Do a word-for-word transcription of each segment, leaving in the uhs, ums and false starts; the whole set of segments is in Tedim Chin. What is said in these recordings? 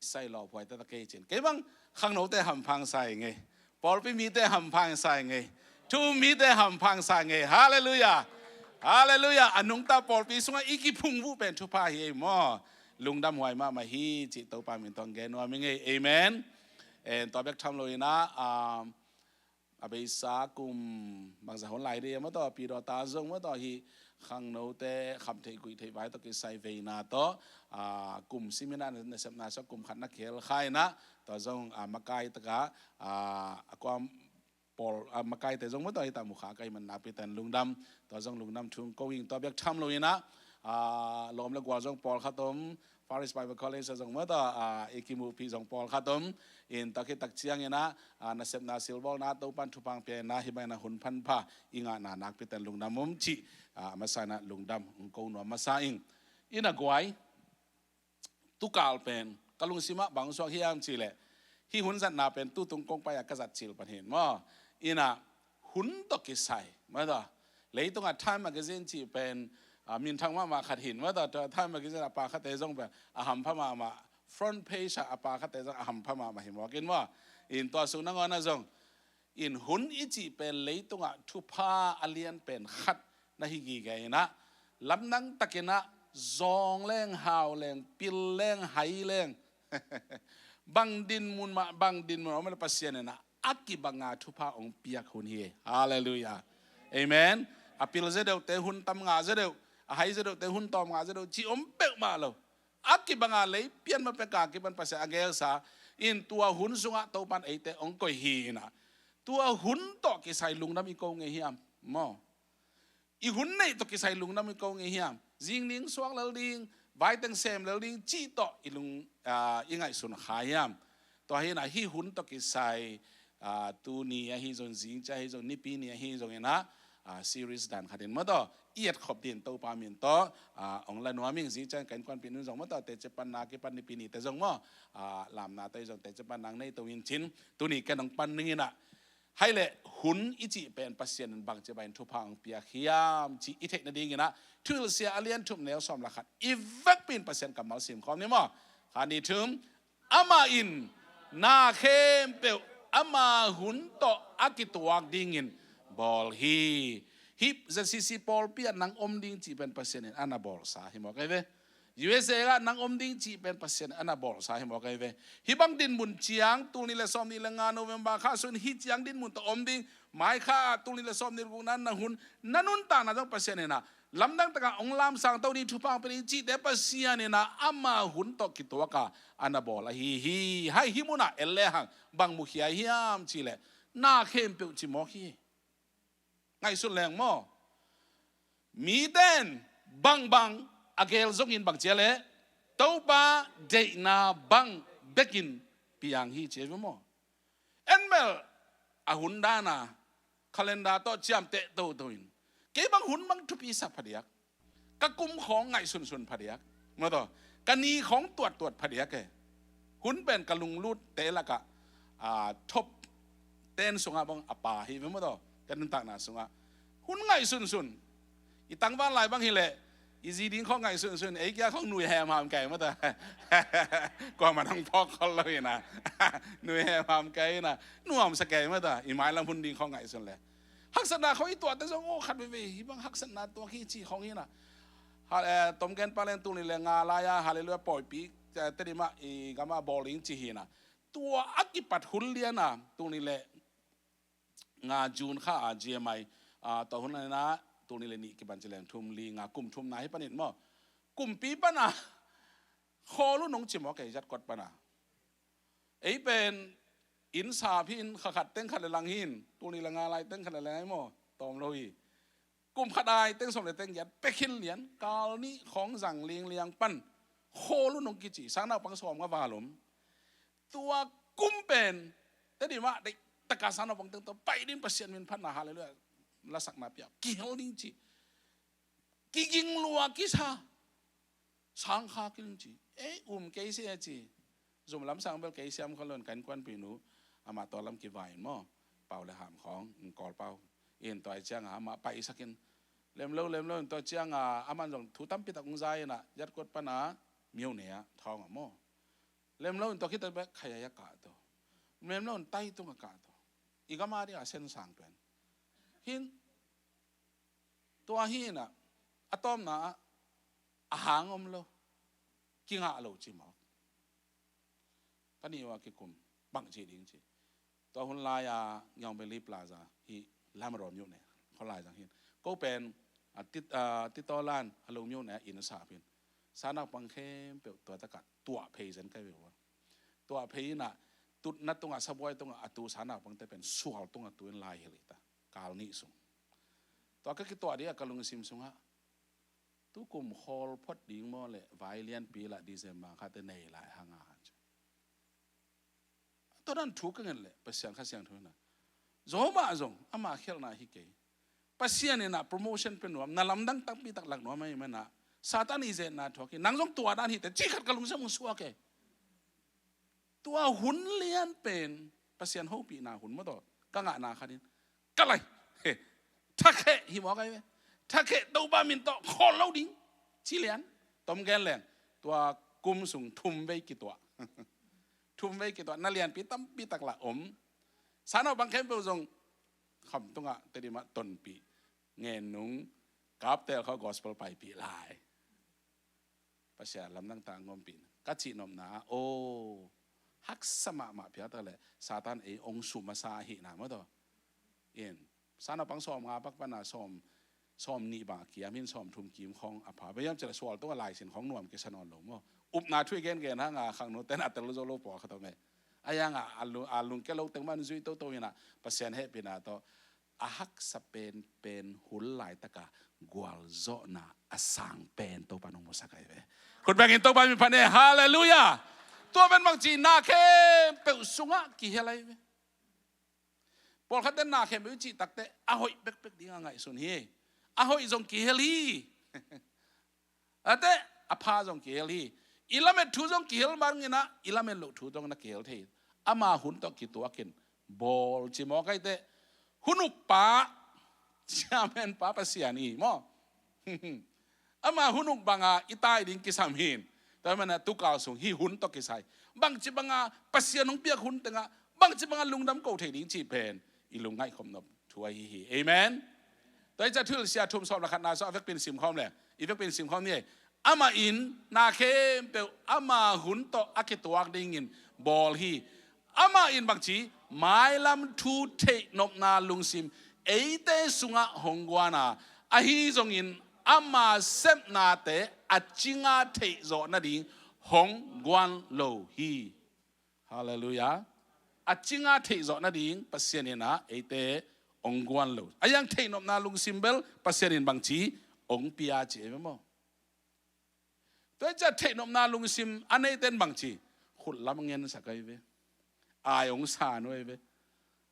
sai lawphuai taktak kei cin. Kei bang khangnote hampha sa ing ei. Pawlpi mite hampha sa ing ei. Thu-um mite hampha sa ing ei. Halleluiah. Halleluiah. A nungta pawlpi sungah i kiphungvuh pen thupha hi ei maw. Lungdamhuai mahmah hi cih Topa min tawh gen nuam ing ei. Amen. En, tua bek tham loin ah, um, a beisa kum bangzah hun lai ding maw tawh, Pi Dawta zong maw tawh, hih khangnote kham theih guih theih vai tawh kisai veina tawh, a, kum simin ah nasepna sung kum khat na khel kha in ah, tua zong, a, makai takah, a, a kuam pawl, a, makaite zong maw tawh, hih ta mukha ka hih man nakpi takin lungdam, tua zong lungdam thu ko ing. Tua bek tham loin ah, a, lawm le gual zong pawlkhat om, Far East Bible College ah zong maw tawh, a, i kimuhpih zong pawlkhat om. In tua khit tak ciangin ah, a, nasepna silbawlna Topan thupha pia in ah, hih bangin ah hun phanpha i ngahna nakpi takin lungdam om cih, a, a masa in ah lungdam hong ko nuam masa ing. In ah guai, tukal pen ka lungsim ah bang suak hiam cih leh, hih hun zatna pen tutung kong pai a ka zat cil pan hi in maw. In ah hun tawh kisai maw tawh, leitungah Time Magazine cih pen, a, minthang mahmah khat hi in maw tawh, tua Time Magazine a pa khatte zong pen a hampha mahmah, front page ah a pa khatte zong a hampha mahmah hi mawk in maw. In tua sung nangawn ah zong, in hun i cih pen leitungah thupha a lian pen khat na hi gige in ah, lamdang takin ah zawng leng, hau leng, pil leng, hai leng, bang dinmun mah, bang dinmun a om leh Pasian in ah a kibanga thupha hong piak hun hi. Halleluiah. Amen. A pil zia deuhte hun tam ngah zia deuh, a hai zia deuhte hun tawm ngah zia deuh cih om peuhmah lo. A kibanga lei pian ma peka kipan Pasian a gelsa in tua hun sungah Topan eite hong koih hi in ah, tua hun tawh kisai lungdam i ko ngei hiam maw? I hun neih tawh kisai lungdam i ko ngei hiam? Zing ning suak lel ding, vaiteng sem lel ding cih tawh i lung, a, i ngaihsun kha hiam? Tua hi in ah hih hun tawh kisai, a, tuni ahi zong, zingciang ahi zong, Nipi ni ahi zongin ah, a, series dan khat in maw tawh i etkhop ding Topa min tawh, a, hong la nuam ing. Zingciang ka innkuanpih nu in zong maw tawh teci panna kipan Nipi nite zong maw, a, lamna tawh i zong teci panna nei to in cin, tuni ken hong pan ning in ah, hai leh hun i cih pen Pasian in bangci bangin thupha hong piak hiam cih i theih nadingin ah, Thuhilhsia a lian thum neu sawm le khat i vekpi in Pasian kammal simkhawm ni maw. Khat, nih, thum. Amah in na khempeuh ama hun tawh a kituak dingin bawl hi. Hih Z C C pawlpi ah nang om ding cih pen Pasian in a na bawlsa hi mawk ei ve. U S A ah nang om ding cih pen Pasian in a na bawlsa hi mawk ei ve. Hih bang dinmun ciang, tul nih le sawm nih le nga November kha sung in hih ciang dinmun tawh om ding, mai kha ah tul nih le sawm nih le gukna na hun, na nuntakna zong Pasian in ah lamdang takah hong lamsang to ni, thupha hong pia ni cihte Pasian in ah ama hun tawh kituak a a na bawl ahi hi. Hai, hih munah en lehang bang mukhia hiam cih leh, na khempeuh ci mawk hi. Ngaihsun leng maw. Mite in bangbang a gel zongin bang ci a leh, Topa deihna bang bekin piang hi ci a hi ve maw. En bel a hun dan a calendar tawh ciamteh toto in, kei bang hun bang thupi sak phadiak, ka kum khawng ngaihsunsun phadiak, maw tawh, ka ni khawng tuattuat phadiak e. Hun pen ka lunglutte lakah, a, top ten sungah bang a pa hi ve maw tawh, ka nuntakna sungah. Hun ngaihsunsun. I tangval lai bang hileh, i zi ding khawng ngaihsunsun, ei kia khawng nui hemham kei maw tawh. Kuaman hong phawk khol lo hi na. Nui hemham kei na. Nuamsa kei maw tawh, i mailam hun ding khawng ngaihsun leh. Haksatna khawng i tuahte zong, aw, khat veivei hih bang haksatna tuak hi ci khawng hi na. Ha, eh, Tom Gen Palen tul nih le nga lai-a Halleluiah pawipi, eh, Tedim ah i gam ah bawl ding ci hi na. Tua a kipat hun lian a, tul nih le nga June kha a G M I, ah, tua hun lian a, tul nih le nih kipan ci leng thum, li, nga, kum thumna hi panin maw. Kumpi pan a khawl uh nong ci maw kei, Jat Kot pan a. Ei pen inn sap hi in, kha khat teng khat le lang hi in, tul nih le nga lai teng khat le lang hi maw, tawm lo hi. Kum khat ai teng sawm le teng giat pek hi lian, kal nih khawng zang lingliang pan khawl uh nong kici, sang naupang sawmnga val om. Tua kum pen Tedim ah deih taka sang naupang teng tawh pai ding, Pasian min phatna, Halleluiah, lasakna pia, kihel ding ci. Kiging lua kisa. Sangkha kei ling ci. Ei, um kei se a ci. Zum lam sang bel kei siam khol lo in, ka innkuanpih nu, amah tua lam kivai in maw, pau le ham khawng, Kawl pau. In tua ciang a amah paisak in, lem lo, lem lo in, tua ciang a aman zong thu tampi tak hong za in a, Jat Kot pan a Myo Ne ah thawng a maw. Lem lo in tua khit teh bek khai a kah to. Lem lo in tai tung a kah to. I gam a ding a sen sang pen. Hin tua hi in ah, a tawpna ah a hang om lo. Kingah lo ci mawk. Ka nih ua kikum bang ci ding ci. Tua hun lai-a Ngiaung Beli Plaza hi Lamro myone khualai zang hin. Ko pen a tit a titaw lan a lo myone a inn a sap hin. Sanau pang khempeuh tua takah tuah phei zen kai ve ua. Tuah phei in ah tutna tungah sabuai tungah a tu sanau pangte pen sual tungah tu in lai hilh hi ta. Kal nih sung. Tua ka kituah dih a ka lungsim sungah tukum khawl phot ding maw le vai lianpi lah December kha te nei lai hang a han ci. Tua dan thu ka ngen le Pasian Kha Siangtho na. Zo mah zong ama khialhna hi kei. Pasian in ah promotion pe nuam, na lamdang takpi tak lak nuam ahi mana. Satan i zetna thuak hi, nang zong tua dan hi te ci khat ka lungsim hong suak e. Tua hun lian pen Pasian hopihna hun maw taw ka ngahna khat in ka lai. He, thakheh hi mawk ai ve. Thakheh Topa min tawh khawl lo ding ci lian. Tom gen leng tua kum sung thum vei kituah. Thum vei kituah na lianpi tampi tak lah om. Sanau bang khempeuh zong kham tungah Tedim ah tonpih ngen nung kaptel khawng gospel paipih lai. Pasian lamdang ta ngawmpih na ka cih nopna ah, o, haksa mahmah phial tak leh Satan ei ong sum a sa ahihna maw taw. In sanau pang sawm nga pak pana sawm sawm nih bang a kiam hin sawm thum kim khawng a pha. Bang hiam cih leh sual tungah laisin khawng nuam kisa nawn lo maw. Upna thu i gengen hang a khangno ten a tel zo lo pawl khat om e. A yang a a lungkia lo teng man zui toto in ah Pasian hehpihna tawh a haksa penpen hun laitak a gualzawhna a sang pen Topa nong musak ahi ve. Khut bengin Topa min phan e. Halleluiah. Tua pen bangci na khempeuh sungah kihel ahi ve. Pawlkhat ten na khempeuh i cih tak teh a hoih pekpek ding a ngaihsun hi. A hoih zong kihel hi. A teh a pha zong kihel hi. I lamet thu zong kihel bangin ah i lamet loh thu zong na kihel thei. Ama hun tawh kituak in bawl ci mawk ai teh hun ukpa, chairman pa Pasian hi maw. Ama hun uk banga i tai ding kisam hin. Tua mana tukal sung hi hun tawh kisai bangci banga Pasian hong piak hun tengah bangci banga lungdam ko thei ding cih pen i lungngaih khop nop thu ahi hi. Amen. Tua hi ciah thuhilhsia thum sawm le khatna sung a vekpin simkhawm le i vekpin simkhawm ni. Amah in na khempeuh ama hun tawh a kituak dingin bawl hi. Amah in bangci mailam thu theih nopna lungsim eite sungah hong guan a, ahi zongin ama sepnate a cinga theih zawh nading hong guan lo hi. Halleluiah. A cinga theih zawh nading Pasian in ah eite hong guan lo. A yang theih nopna lungsim bel Pasian in bangci hong pia ci ei ve maw. Tua hi ciah theih nopna lungsim a neite in bangci khut lam ngensak ahi ve. Ai hong sa nuai ve.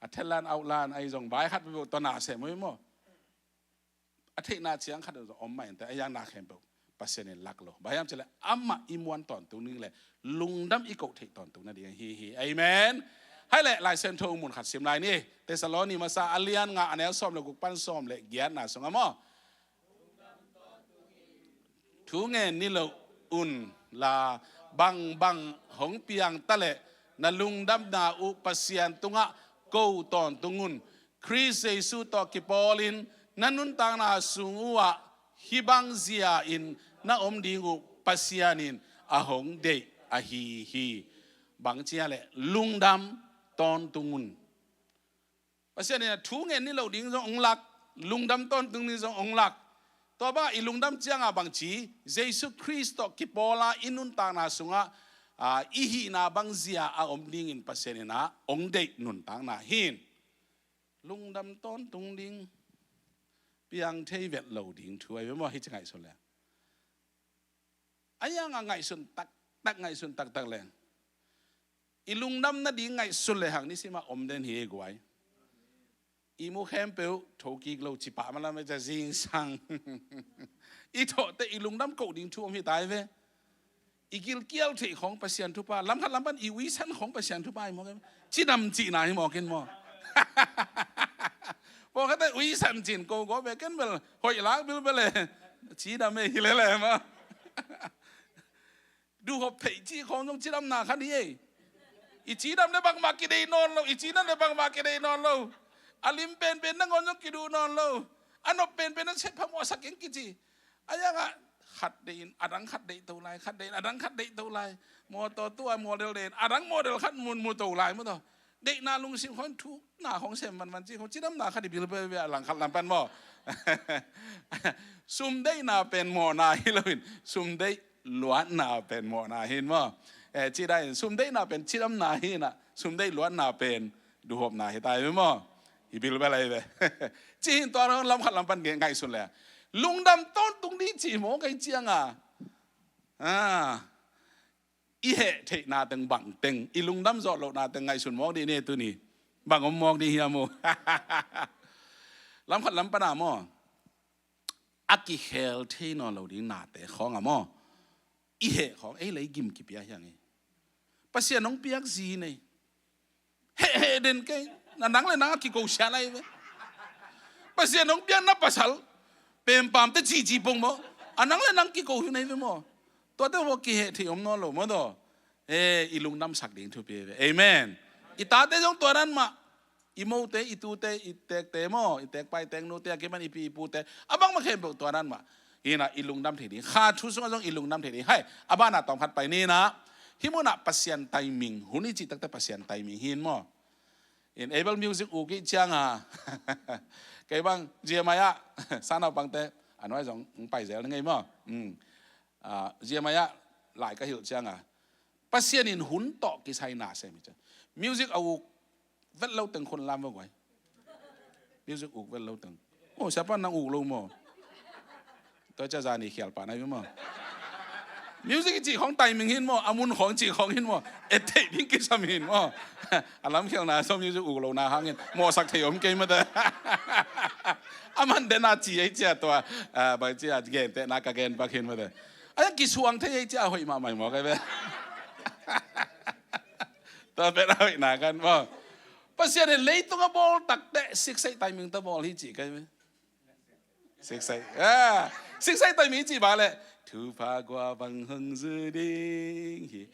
A thelan outlan ahi zong vai khat ve tua na sem uh hi maw. A theihna ciang khat zong om mah in teh a yang na khempeuh Pasian in lak lo. Bang hiam cih leh amah i muan tawntung ding le lungdam i koh theih tawntung nading ahi hi. Amen. Hai leh Lai Siangtho mun khat sim lai ni. Thessaloni masa a lian nga a neu sawm le guk pan sawm le giatna sungah maw. Thu ngen ni lo un la, bangbang hong piang ta leh na lungdamna uh Pasian tungah ko tawntung un. Khrist Jesu tawh kipawlin na nuntakna sung uhah hih bang zia-in na om ding uh Pasian in a hong deih ahi hi. Bang cia leh lungdam tawntung un. Pasian in a thu ngen ni lo ding zong hong lak, lungdam tawntung ding zong hong lak. Tua bangah i lungdam ciangah bangci Jesu Khrist tawh kipawla i nuntakna sungah, aa, i hihna bang zia a om dingin Pasian in a hong deih nuntakna hi. Lungdam tawntung ding piang thei vet lo ding thu ahi ve maw, hi ci ngaihsun le. A yang a ngaihsun taktak, ngaihsun taktak leng i lungdam nading ngaihsun le hang nisim a om den hi ei guai. I mu khempeuh thokik lo ci pah malam a zingsang. I thawhte i lungdam koh ding thu om hi tai ve. I gilkial theih khawng Pasian thupha, lamkhat lam pan i uisan khawng Pasian thupha hi mawk em? Cidam cihna hi mawk in maw? Pawlkhatte uisan cin ko gaw ve ken bel hoih lak bilbel e. Cidam e hi lele maw? Duhhop theih cih khawng zong cidamna khat hi ei. I cidam le bangmah kideih nawn lo, i cidam le bangmah kideih nawn lo. A lim penpen nangawn zong kiduh nawn lo. A nop penpen a sep phamawhsak keng kici. A yangah khat deih in a dang khat deih to lai, khat deih in a dang khat deih to lai. Mawtaw tua model deih in a dang model khat mu to lai maw taw. Deihna lungsim khawng thukna khawng sem vanvan cih khawng cidamna khat i bil veve a langkhat lam pan maw. Sum deihna pen mawhna hi loin sum deih luatna pen mawhna hi in maw. Eh, cih dan in sum deihna pen cidamna hi inah sum deih luatna pen duhhopna hi ta hi ve maw. I bil bel ahi ve. Cih hi in tua lam khat lam pan ngaihsun le lungdam tawntung dih cih maw kei cianga. Ah. I heh theihna teng bang teng, i lungdam zawh lohna teng ngaihsun mawk dih ni tuni. Bang om mawk dih hiam uh. Lam khat lam pana maw. A kikhel thei nawn lo ding nate khawng a maw. I heh khawng ei lei gim kipia hiang ei. Pasian hong piak zi nei. Heh heh den kei. Na nang le nang a kiko sian ahi ve. Pasian hong piak na pasal pempamte cici pong maw. A nang le nang kiko hi nei ve maw. Tuate maw kiheh thei om nawn lo maw taw. Eh, i lungdamsak ding thupi ve. Amen. I tate zong tua dan mah. I mote, i tute, i tekte maw, i tekpa i teknute a kiman i pi i pute a bangmah khempeuh tua dan mah. Hinah i lungdam thei ding, kha thu sungah zong i lungdam thei ding. Hai, a banah tawmkhat pai ninah. Hih munah Pasian timing hun i cih takte Pasian timing hin maw. In Abel music uk i cianga. Kei bang Jeremiah sanaupangte a nuai zong hong pai zel na ngei maw. Jeremiah lai ka hilh cianga Pasian in hun tawh kisai na sem hi ciang music a uk vet lo teng khun lam va guai. Music uk vet lo teng. Oh, siapa nang uk lo maw. Tua cia zani khial pa nai maw. Music i cih khawng timing hin maw, a mun khawng cih khawng hin maw, et theih ding kisam hin maw. A lam khialna so music uk lo na hangin mawhsak thei om kei mate. A man dena ci ei cia tua bang cia gente na ka gen bak hin mate. A kisuang thei ei cia hoih mahmai maw kai ve. Tua pen a hoihna kan maw. Pasian in leitung a bawl takte siksaih timing ta bawl hi ci kai ve. Siksaih. Siksaih taimi cih bang le thupha gua bang hong zu ding hi.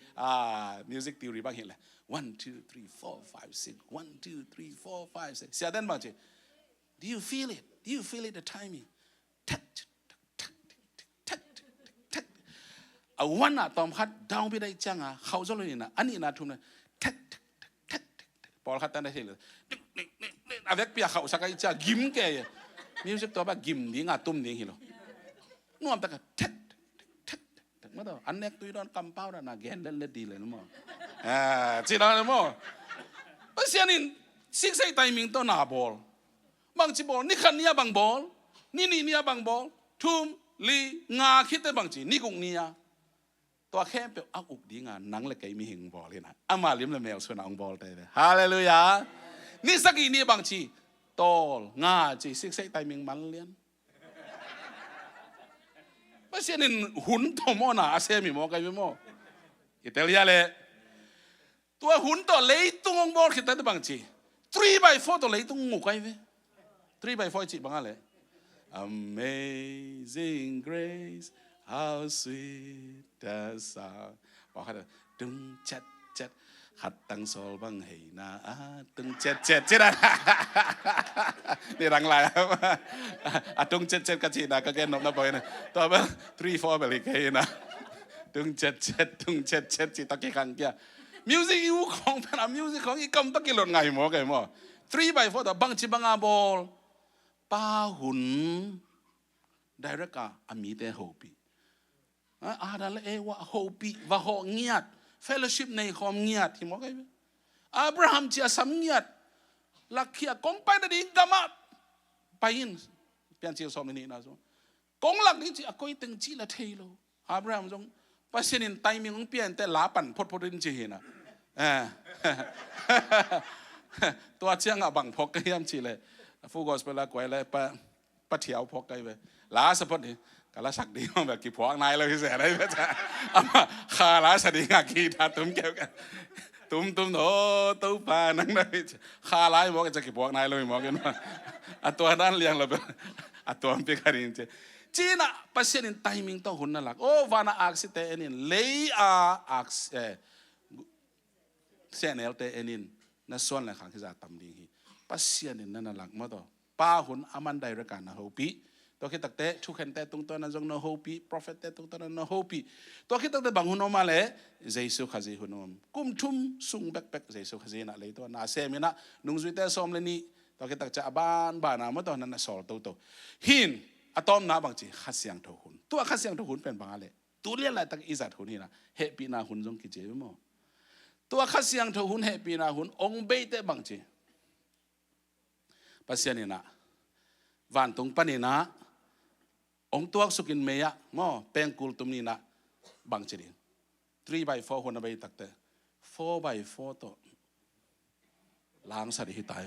Music theory bang hi le one two three four five six, one two three four five six. Siaden bang ci. Do you feel it? Do you feel it, the timing? Thak, thak, thak. A one ah tawmkhat downbeat ah i cianga khauh zaw lo nina, a nihna thumna thak, thak, thak, thak, thak. Pawlkhat tan a thei lo. A vekpi a khauhsak a i cia gim kei. Music tua ba gim dinga tum ding hi lo. Nuamtaka thak, thak, thak, thak, thak. Mataw an nek tui dawn kampau dana gen letlet di le maw. Ci dawn maw. Pasian in siksaih timing tawh na bawl. Bangci bawl, ni khat ni a bang bawl, ni nih ni a bang bawl, thum, li, nga khitte bangci ni guk ni a. Tua khempeuh a uk dinga nang le kei mihing bawl hina ama lim le mel suna hong bawlte ve. Halleluiah. Ni sagih ni bangci tawl nga ci siksaih timing man lian. Pasian in hun tawh mawna a sem hi maw kai ve maw. I tel hia le. Tua hun tawh leitung hong bawl khit tante bangci three by four tawh leitung nguk ai ve. Three by four i cih banga le Amazing Grace, how sweet the sound. Pawlkhat tung cet cet khat tang sawl bang heina a tung cet cet cina. Ni rang lai a tung cet cet ka cina ka gen nopna pawina. Tua bel three four bel hi keina. Tung cet cet tung cet cet ci tawh kikhang kia. Music i uk khawng pen a music khawng i kam tawh kilot ngai maw kei maw. Three by four tawh bangci banga bawl. Pa hun direct a a mite hopih. Adam le Eva hopih va hawh ngiat. Fellowship nei khawm ngiat hi maw kei ve. Abraham cia sam ngiat. Lakhia kong pai nading gamah pai in. Piancil sawm le nihna zong kong lak ding ci a koi teng ci la thei lo. Abraham zong Pasian in timing hong piante la pan photphot in ci hina. Tua ciangah bang phok ka hiam ci le Full Gospel a kuai le pa thiau phok kai ve. La sa phot hi ka la sak ding hong ve kiphuak nai lo hi se nai ve ca. Ama kha la sa ding a ki tha tum keu ka. Tum tum no Topa nang na hi ca kha lai mawk ca kiphuak nai lo hi mawk in ma. A tua dan liang lo be a tuam pi ka ding ci. Cinah Pasian in timing tawh hun na lak. O, vana aksite en in, lei a aks eh, sehnelte en in, na suan le khang hi zah tam ding hi. Pasian in na na lak mawtaw. Pa hun aman direct a na hopih. Tua khitakte thukhente tungtawn a zong na hopih, prophette tungtawn a na hopih. Tua khitakte bang hun om a le, Jesu Khazih hun om. Kum thum sung bekbek Jesu Khazih inah lei tua na sem inah nungzuite sawm le nih. Tua khitak ciah a banbana mawtaw na na sawl toto. Hin a tawmna bangci Kha Siangtho hun. Tua Kha Siangtho hun pen bang a le, tu lian laitak i zat hun hinah hehpihna hun zong kici maw. Tua Kha Siangtho hun, hehpihna hun ong beite bangci Pasian inah vantung paninah ong tuaksukin mei ah maw, pengkul tum ninah bangci ding. Three by four hun a bei takte four by four tawh langsa ding hita hi.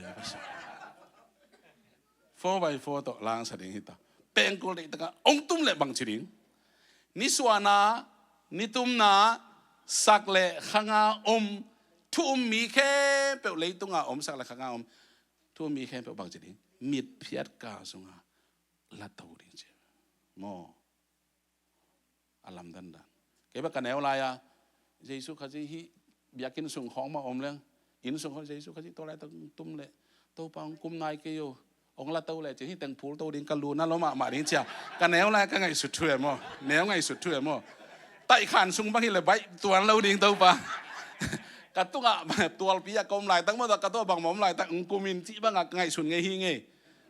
Four by four tawh langsa ding hita. Pengkul deihtaka ong tum le bangci ding. Nisuahna, nitumna, sak le khanga om, thu um mi khempeuh, leitunga om sak le khanga om thu um mi khempeuh bangci ding. Mitphiat kal sunga la to ding ci maw. A lamdandan. Kei bek ka neu lai-a Jesu Khazih hih biakinn sung khawng mah om leng, inn sung khawng Jesu Khazih tua laitak tum le, Topa ong kum nai kei o, ong la to le ci, hih teng phul to ding ka lu na lo mahmah ding cia. Ka neu lai ka ngaihsut thu e maw. Neu ngaihsut thu e maw. Taihkhan sung bang hi le baih tuan lo ding Topa. Ka tungah tualpi a ka om laitak maw, ka tungah bangmah om laitak ong kum in cih banga ka ngaihsun ngei hi ngei.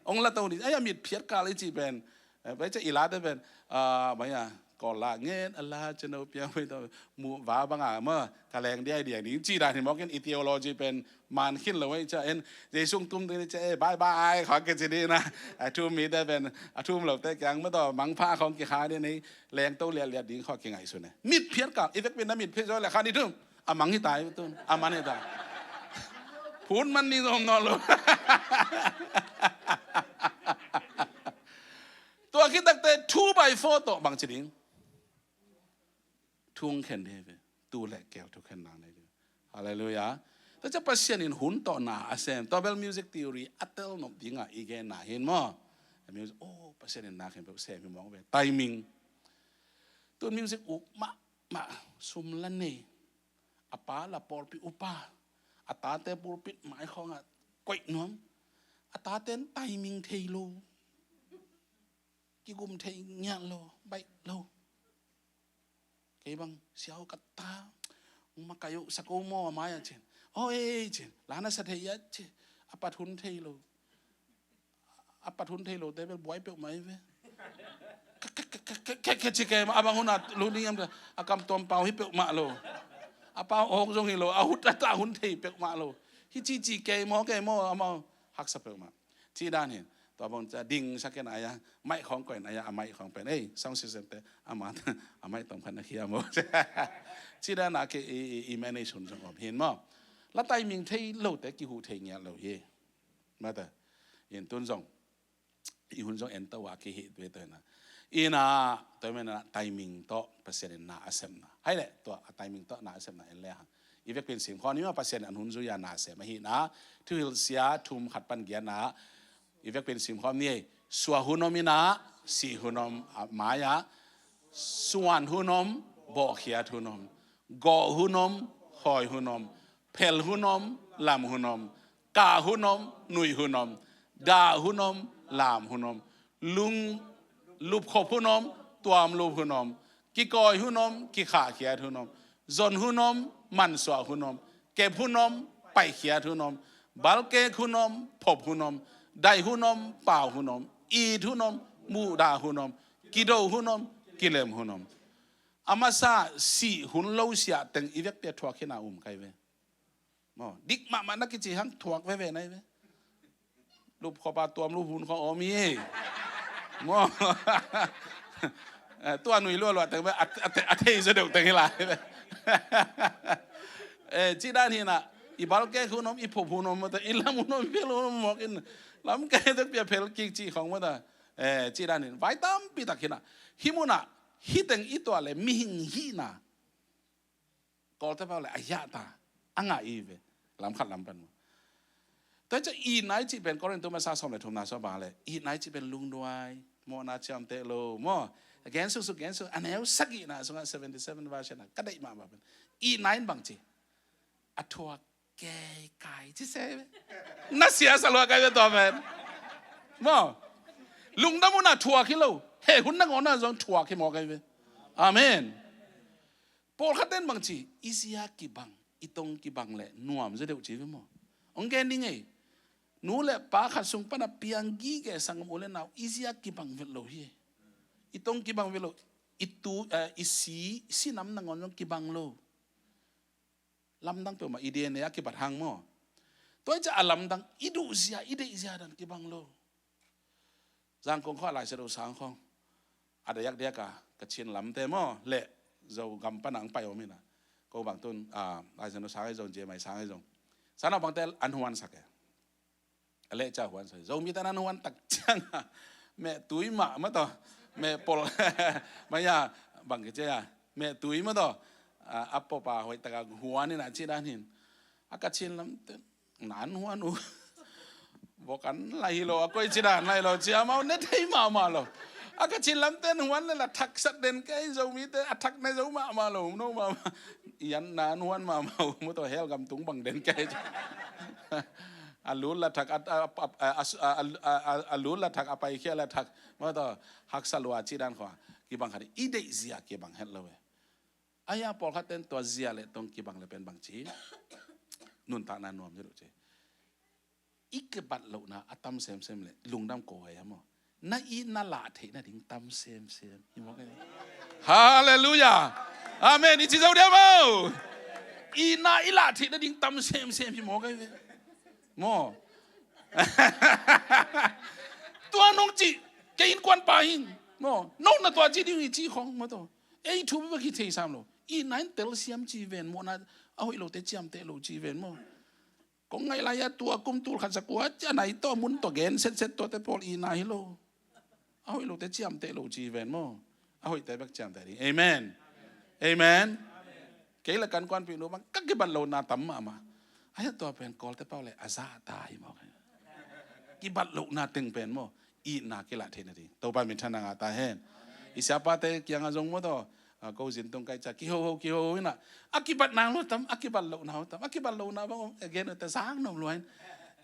Ong la to ding, ai a mitphiat kal i cih pen. Eh, bai ca i late pen, ah, bai a, Kawl la ngen a la ceno piang bai to mu va banga maw, ka leng diai diai ding ci dan hi mawk in, i theology pen man khin lo ei ca en, Jesu ong tum ding ca e, bye bye, khawng kici ding na. A thum mite pen, a thum lote kiang maw taw mangpha khawng kikha ding nei, leng to liatliat ding khawng kingaihsun e. Mitphiat kal, i vekpi na mitphiat zaw le khan i thum. A mang hi tai tun, a man hi tai. Phun man ni zom nawn lo. Tua khitakte two by four tawh bangci ding. Thung khen ding hi ve. Tu le keu thukhen nang nei ding. Halleluiah. Tua cia Pasian in hun tawh na a sem. Tua bel music theory a tel nop dinga i gen na hin maw. Music, oh, Pasian in na khen bel sem hi mawng ve. Timing. Tun music uk mahmah, sum la nei. A pa la pawlpi upa, a tate pulpit mai khawngah koih nuam. A taten timing thei lo, kigum thei ngiat lo, baih lo. Kei bang siau ka ta, makaih uh sa ko maw a mai-ah cin. Aw ei cin, la na sa thei a ci. A pat hun thei lo. A pat hun thei lote bel buai peuhmah hi ve. Khe ci kei mah, a bang hun a lun ding hiam, a kam tuam pau hi peuhmah lo. A pau awk zong hi lo, a hut a ta hun thei peuhmah lo. Hi ci ci kei maw, kei maw, amau haksa peuhmah. Ci dan hin, tua bang ca ding sa ken a ya, maih khawng koih na ya, a maih khawng pen, ei, sound system te, a ma, a maih tawm khat na khia maw. Ci dan a ke i, i, i manage hun zong om hin maw. La timing thei lote kihuh thei ngiat lo hi. Mata, in tun zong, i hun zong en to a kihih ve to hi na. Ina, to hi mena timing tawh Pasian in na a sepna. Hai le, tua a timing tawh na a sepna en le hang. I vekpi in sim khawm ni ma Pasian in an hun zui a na sem ahi na. Thuhilh sia thum khat pan giat na. I vekpi in sim khawm ni ei. Suah hun om ina, sih hun om a mai-ah. Suan hun om, bawhkhiat hun om. Gawh hun om, khawi hun om. Phel hun om, lam hun om. Kah hun om, nuih hun om, dah hun om, lam hun om, lung, lupkhop hun om, tuamlup hun om, kikawi hun om, kikhahkhiat hun om, zon hun om, mansuah hun om, kep hun om, paihkhiat hun om, balkek hun om, phop hun om, daih hun om, pau hun om, it hun om, muhdah hun om, kido hun om, kilem hun om. A masa sih hun lo siah teng i vekpi a thuak hi na um kai ve. Maw, dik mahmah na kici hang thuak veve nai ve. Lupkhop a tuamlup hun khawng om hi. Maw. Eh, tua nui lualuah teng ve, a, a, a thei zaw deuh teng hi lai ve. Eh, ci dan hi na, i balkek hun om, i phop hun om, i lam hun om, i phel hun om mawk in. Lam kei tek pia phel kik ci khawng mawk ta. Eh, ci dan hi na, vai tampi tak hi na. Hi mun ah, hi teng i tuah le mihing hihna. Kawlte pau le a hiahta a ngah i ve. Lam khat lam pan maw. Tua ciah itna i cih pen Korin tu masa sawm le thumna sua bang le itna i cih pen lungduai, Mawhna ciamteh lo maw. Gen suksuk, gen suk, a neu sagihna sungah seventy seven version ah ka deih mahmah pen, itna in bang ci, a thuak kei kai ci se ve. Na sia sa lua kai ve tua pen maw. Lungdam un a thuak hi lo, heh hun nangawn ah zong thuak hi maw kai ve. Amen. Pawlkhat ten bang ci, i zia kibang, i tong kibang leh nuam zaw deuh ci ve maw. Hong gen ding ei. Nu le pa khat sung pan a piang gige sanggam u le nau, i zia kibang vet lo hi. I tong kibang vet lo. I tu, eh, i si, si nam nangawn zong kibang lo. Lamdang peuhmah i D N A a kibat hang maw. Tua hi ciah a lamdang, i duh zia, i deih zia dan kibang lo. Zangkong khawng a Lai Siangtho sang khawng a diakdiak a Kachin lamte maw, leh Zogam pan a hong pai om hi na. Ko bang tun, ah, Lai Siangtho sang ahi zong, J M I sang ahi zong, sanaupangte an huansak e. A leh ca huansak e. Zomite an huan tak ciang a, meh tui mah mah tawh, meh pol, maya, bang kici a, meh tui mah tawh, ah, a pop a hoih tak a huan hi na ci dan hi. A Kachin lamte na an huan uh. Vok an lai hi lo, a koici dan lai lo ci a, amau ne thei mahmah lo. A Kachin lamte an huan leh la thak sat den kei, Zomite a thak ne zo mahmah lo, no mahmah. I an na an huan mahmah uh, mah tawh hell gam tung bang den kei. A lut la thak, a, a lut la thak, a paikhia la thak, mah tawh haksa lua ci dan khawng a kibang khat hi. I deih zia kibang het lo e. Ahi a pawlkhat ten tua zia le tong kibang le pen bang ci, nuntakna nuam zaw deuh ci. I kibat lohna a tam semsem leh lungdam ko ahi a maw. Na itna lah theih nading tam semsem hi maw kai. Halleluiah. Amen. I ci zo dia maw. Itna i lah theih nading tam semsem hi maw kai ve. Maw. Tua nong ci, kei innkuan pa in maw, nong na tua ci ding hi ci khawng mah tawh. Ei thu bek hi thei sam lo. Itna in telsiam ci ven maw, na a hoih lote ciamteh lo ci ven maw. Kong ngaih lai a tua kum tul khat za kua ciah nai tawh mun tawh gen setset tuate pawl itna hi lo. A hoih lote ciamteh lo ci ven maw. A hoihte bek ciamteh ding. Amen. Amen. Kei le ka innkuanpihnu bang ka kibat lohna tam mahmah. Ahi a tua pen Kawlte pau le a zahta hi maw. Kibat lohna teng pen maw, itna kilah theih nading Topa minthanna ngah ta hen. I siapate kiangah zong maw tawh, a, ko zin tung kai ciah kihoho kihoho hi na. A kibatna lo tam, a kibat lohna lo tam, a kibat lohna bang om, again, ta zang nom lua in.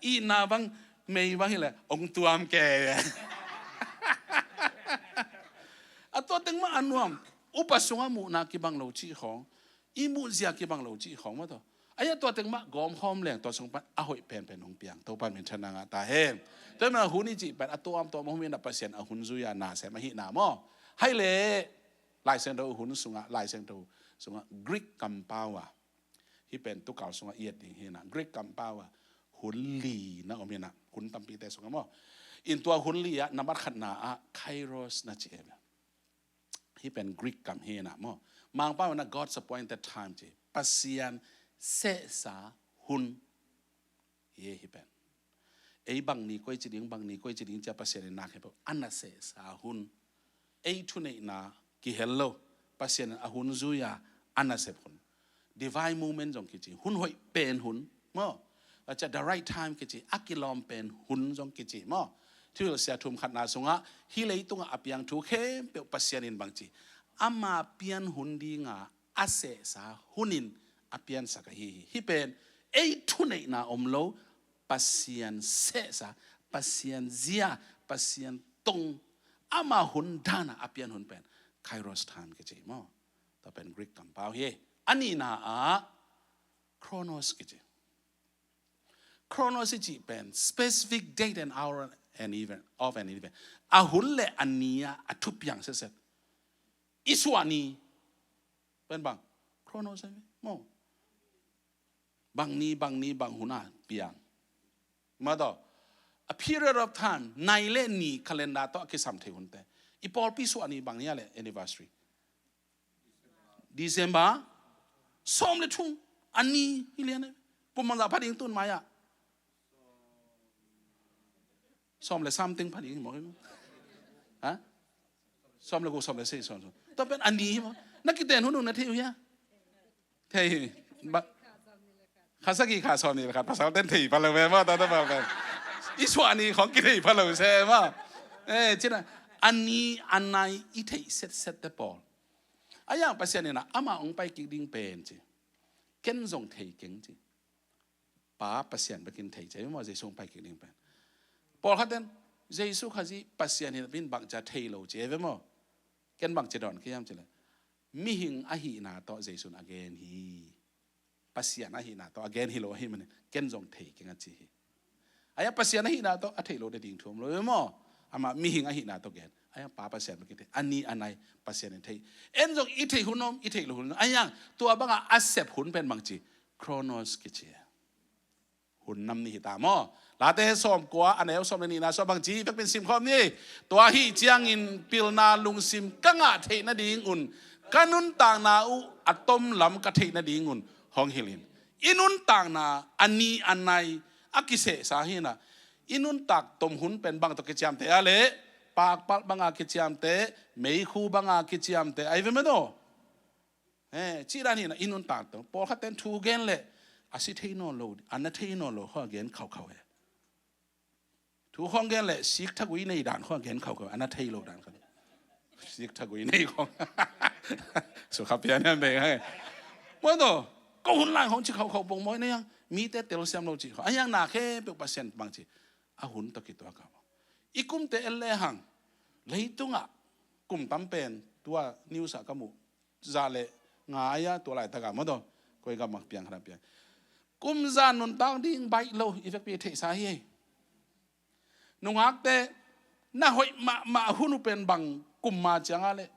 Itna bang, mei bang hi leh hong tuam kei. A tua teng mah a nuam. Upa sungah muhna kibang lo cih khawng, i muhzia kibang lo cih khawng mah tawh. Ahi a tua teng mah gawm khawm leng tua sung pan a hoih penpen hong piang Topa minthanna ngah ta hen. Tua hi mah hun i cih pen a tuamtuam om hi na, Pasian a hun zui a na sem ahihna maw. Hai leh Lai Siangtho hun sungah, Lai Siangtho sungah Greek kampau a, hih pen tukau sungah i et ding hi na, Greek kampau a hun li na om hi na, hun tampite sungah maw. In tua hun li ah nambat khatna ah kairos na ci e. Hih pen Greek kam hi na maw. Mangpau na God's appointed time ci. Pasian sehsa hun. Hi, hih pen. Ei bang ni koici ding, bang ni koici ding cia Pasian in nak hi peuh a na sehsa hun. Ei thuneihna kihel lo. Pasian in a hun zui a, a nasep hun. Divine moment zong kici. Hun hoih pen hun maw. A cia the right time kici. A kilawm pen hun zong kici maw. Thuhilhsia thum khatna sungah hih leitungah a piang thu khempeuh Pasian in bang ci, ama pian hun dinga a sehsa hunin a piansak ahi hi. Hih pen ei thuneihna om lo, Pasian sehsa, Pasian zia, Pasian tong, ama hun dana a pian hun pen kairos time kici maw. Tua pen Greek kampau hi. A nihna ah chronos kici. Chronos i cih pen specific date and hour and event, of an event. A hun le a ni a, a thupiang setset. I suah ni pen bang chronos ahi ve maw. Bang ni, bang ni, bang hun a piang. Mah tawh, a period of time, nai le ni calendar tawh a kisam thei hunte. I pawlpi suah ni bang ni a le anniversary. December sawm le thum, a ni hi lian e. Kum bangzah pha ding tun mai ah? Sawm le something pha ding hi maw. Ha? Sawm le guk, sawm le sagih, sawm, sawm. Tua pen a ni hi maw. Na kiten hun uh na thei uh hia? Thei hi. Ba, kha sagih kha sawm ni le khat, pasal ten thei pha lo ve maw, tua tua pha lo ve. I suah ni khawng kithei pha lo se maw. Eh, cina. A ni a nai i theih setset te pawl. A yang Pasian in ah amah hong pai kik ding pen ci. Ken zong thei keng ci. Pa Pasian bekin thei ci. Maw, Jesu hong pai kik ding pen. Pawlkhat ten Jesu Khazih Pasian hi napi in bangci a thei lo ci ve maw. Ken bangci dawn ka hiam ci le. Mihing ahihna tawh Jesu in a gen hi. Pasian ahihna tawh a gen hi lo ahih manin ken zong thei keng a ci hi. Ahi a Pasian ahihna tawh a theih lo nading thu om lo ve maw. Amah mihing ahihna tawh gen. Ahi a Pa Pasian bek in thei. A ni a nai Pasian in thei. En zong i theih hun om, i theih lo hun om. Ahi a tua bangah a sep hun pen bangci. Chronos kici. Hun nam ni hi ta maw. Late sawmkua, a neu sawm le nihna sua bangci, vekpi in sim khawm ni. Tua ahih ciangin pilna lungsim ka ngah theih nadingun ka nuntakna uh a tom lam ka theih nadingun hong hilh in. I nuntakna a ni a nai a kisehsa hi in ah. I nuntak tom hun pen bang tawh kiciamteh a leh, pakpalh banga kiciamteh, meikhu banga kiciamteh, ahi ve maw. He, cih dan hi in ah i nuntak tawh. Pawlkhat ten thu gen leh a si thei nawn lo, a na thei nawn lo khawng a gen khaukhau he. Thu khawng gen leh sik thagui nei dan khawng a gen khaukhau, a na thei lo dan khawng. Sik thagui nei khawng. Sukha pian hiam bek he. Maw tawh, ko hun lai khawng ci khaukhau pong maw, a yang mite telsiam lo ci khawng. A yang na khempeuh Pasian bangci. A hun tawh kituak a. I kumte en lehang. Leitungah kum tam pen tua news ah ka muh. Za le nga a, tua laitak a maw tawh. Koi gam mak piang khat piang. Kum za nuntak ding baih lo i vekpi theihsa hi. Nungakte na hoih mahmah hun uh pen bang kum ma ciang a leh.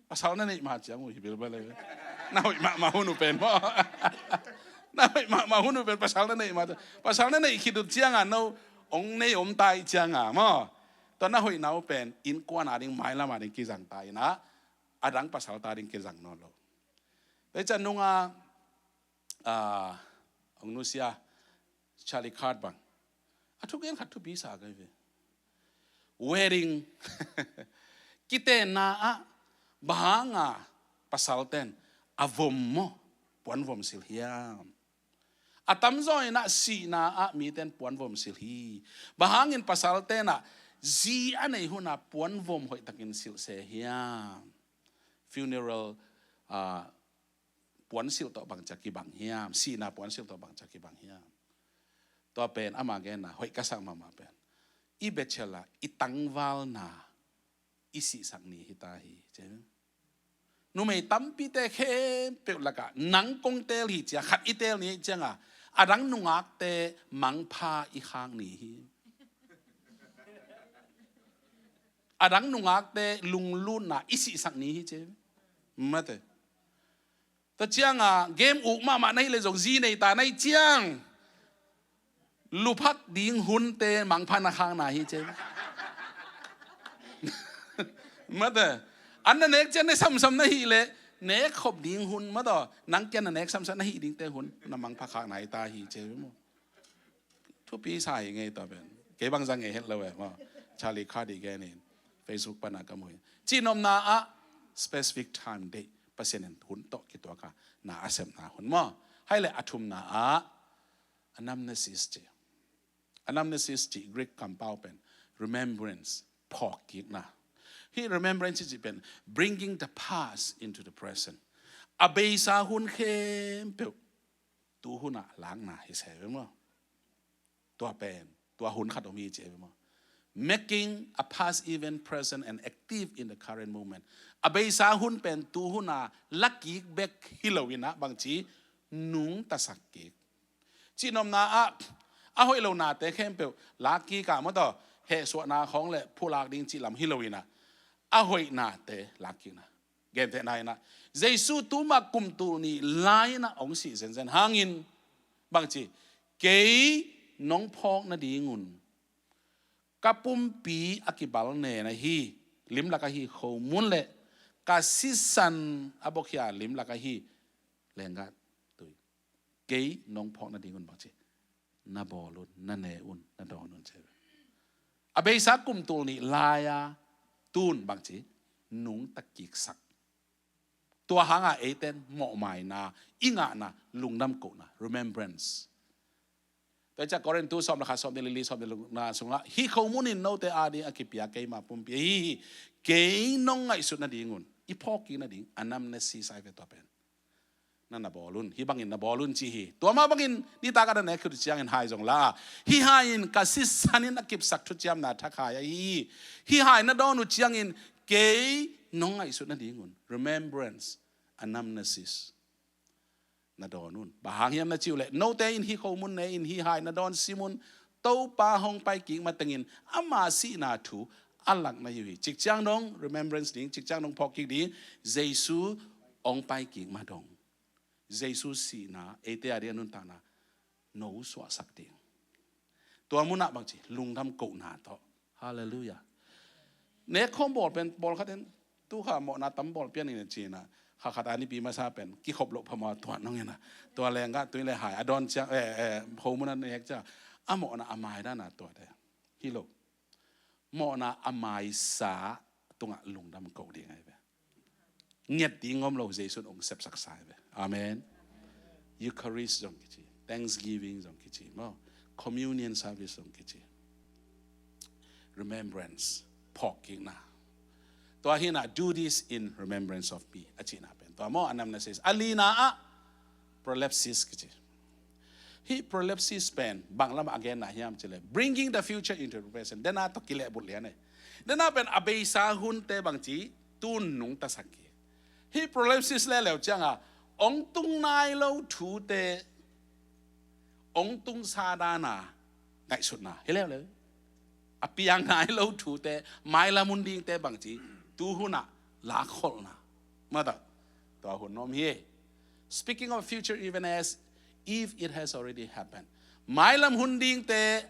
Pasal na neih ma ciang uh hi bilbel e. Na hoih mahmah hun uh pen maw. Na hoih mahmah hun uh pen pasal na neih ma ciang. Pasal na neih khit uh ciang a no ong nei om ta ih ciang a maw. Tua na hoihna uh pen innkuan a ding mailam a ding kizang ta in ah. A dang pasal ta ding kizang nawn lo. Tua ih ciang nunga, ah, ong nusia Charlie Kirk bang. A thugen khat thupi sa kai ve. Wedding. Kitenna ah bang hanga pasal ten a vom maw, puan vom silh hiam. A tamzaw in ah sihna ah miten puan vom silh hi. Bang hangin pasal ten ah zi a nei hun ah puan vom hoihtakin silh se hiam. Funeral, ah, puan silh tawh bangci a kibang hiam, sihna puan silh tawh bangci a kibang hiam. Tua pen ama genna hoih ka sak mahmah pen. I bachelor, i tangvalna, i sihsak ni hi ta hi, ci. Numei tampite khempeuh lakah nang kong teel hi ci a, khat i teel ni ciang a, a dang nungakte mangpha i khak ni hi. A dang nungakte lunglutna i sihsak ni hi ci. Mate. Tua ciang a game uk mahmah na hih leh zong zi nei ta na hih ciang luphak ding hunte mangpha na khakna hi ci. Mate. An na nek ciang na samsam na hih leh nek khop ding hun, mate, nang kiang na nek samsam na hih dingte hun na mangpha khakna hi ta hi ci maw. Thupi sa hi ngei tua pen. Kei bang zang ngei het lo e maw. Charlie Kirk i gen in. Facebook pana ka mu hi. Cihnopna ah specific time date Pasian in hun tawh kituak a na a sepna hun maw. Hai le a thumna ah anamnesis ci. Anamnesis ci Greek kampau pen remembrance, phawkkikna. Hih remembrance ci pen bringing the past into the present. A beisa hun khempeuh tu hunah lakna hi se ve maw. Tua pen tua hun khat om hi ci ve maw. Making a past event present and active in the current moment. A beisa hun pen tu huna lakik bek hi lo in ah bangci nungtasak kik. Cihnopna ah a hoih lo nate khempeuh lakkik ah maw tawh hehsuahna khawng le phulak ding cih lam hi lo in ah a hoih nate lakkikna. Gentehna in ah Jesu tuma kum tul nih lai-in ah hong sih zenzen hangin bangci, kei nong phawk nadingun ka pumpi a kibal nen ahi limlak ahi khomun le ka sisan a bokhi-a limlak ahi lenggah tui, kei nong phawk nadingun bangci na bawl un, na ne un, na dawn un ci. A beisa kum tul nih lai-a tun bangci nungta kiksak. Tua hanga eiten mawhmaina, i ngahna, lungdam kohna, remembrance. Tua ciang Korintu sawm le khat, sawm le li, sawm le li na sungah, hih khomun in note ading a kipia keima pumpi ahi hi. Kei nong ngaihsut nadingun, i phawk kik nading anamnesis ahi ve tua pen. Na na bawl un, hih bangin na bawl un ci hi. Tua mah bangin nitak a na nek khit uh ciangin hai zong la a, hih hai in ka sisan in a kipsak thuciamna thakhai ahi hi. Hih hai na dawn uh ciangin kei nong ngaihsut nadingun, remembrance, anamnesis, na dawn un. Bang hang hiam na cih uh leh, note in hih khomun ne in hih hai na dawn sim un. Topa hong pai kik matengin ama sihna thu a lak na hi uh hi. Cikciang dong remembrance ding, cikciang dong phawk kik ding, Jesu hong pai kik ma dong. Jesu sihna eite ading a nuntakna no suahsak ding. Tua munah bangci lungdam kohna tawh. Halleluiah. Nekkhawm bawl pen, bawl khat in, tu kha mawhna tam bawl pian in a ci-in a, kha khat a nipi masa pen kikhop loh phamawh a tuan nong in a, tua lenggah tui le hai a dawn ciang, eh, eh, khomun a nek ciang a mawhna a mai dan a tuate. Hi lo. Mawhna a maisa tungah lungdam ko ding ahi ve. Nget ding om lo, Jesu in hong sepsaksa ahi ve. Amen. Eucharist zong kici, Thanksgiving zong kici maw, Communion service zong kici, remembrance, phawkkikna. Tua hi-in a, "Do this in remembrance of me," a cihna pen tua maw. Anamnesis. A lina ah prolepsis kici. Hih prolepsis pen bang lamah a genna hiam cih leh, bringing the future into the present. Dena tawh kilehbulh lian e. Dena pen a beisa hunte bangci tun nungtasak hi. Hih prolepsis leuleu ciangin hong tung nai lo thute hong tungsa dan a ngaihsutna hi leuleu. A piang nai lo thute, mailam hun dingte bangci tu hunah lakkholhna. Mata, tua hun nuam hi. Speaking of future event as if it has already happened. Mailam hun dingte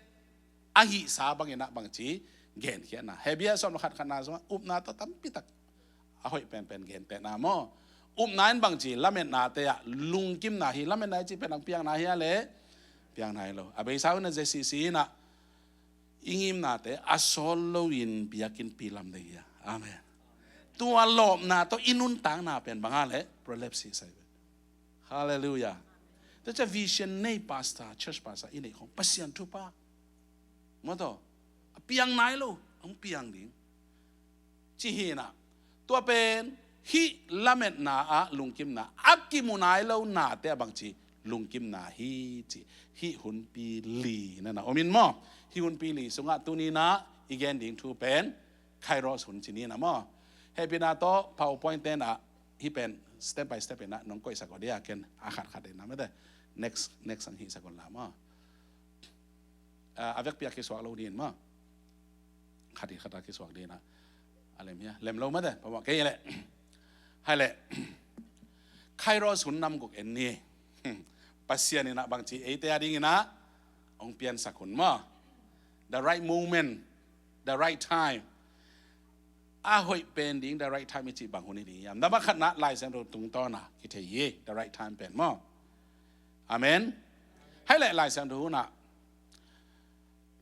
a hihsa bangin a bangci genkhiatna. Hebru sawm le khat, khatna sungah upna tawh tampitak a hoih penpen gentehna maw. Upna in bangci lametnate ah lungkimna hi. Lametna i cih pen a piangna hi a leh, piangna hi lo. A beisa hun a J C C in a i ngimnate a sawt loin biakinnpi lam ding hi a. Amen. Tua lawpna tawh i nuntakna pen bang a leh, prolepsis ahi ve. Halleluiah. Tua ciang vision nei pastor, church pastor i neih khong Pasian thupha. Mata, a piang nai lo, hong piang ding. Ci hi-in a, tua pen hih lametna ah lungkimna, a kimu nai lo nate ah bangci lungkimna hi ci. Hih hunpi li na na om in maw. Hih hunpi li sungah tuni-in a i gen ding thu pen Kairos hun ci ni na maw. Hehpihna tawh PowerPoint te na hih pen step by step in a nong koihsak uh dia, ken a khat khat in a mete. Next, next ang hihsak un la maw. Ah, a vekpi a kisuak lo ding maw. Khat hi khat a kisuak ding a. A lem hia, lem lo mate, phamawh kei leh. Hai leh. Kairos hun nam guk en ni. Pasian in a bangci eite adingin a hong piansak hun maw. The right moment, the right time. A hoih pen ding, the right time i cih bang hun hi ding hiam? Nambat khatna, Lai Siangtho tungtawn a kithei hi, the right time pen maw. Amen. Hai leh Lai Siangtho hun ah,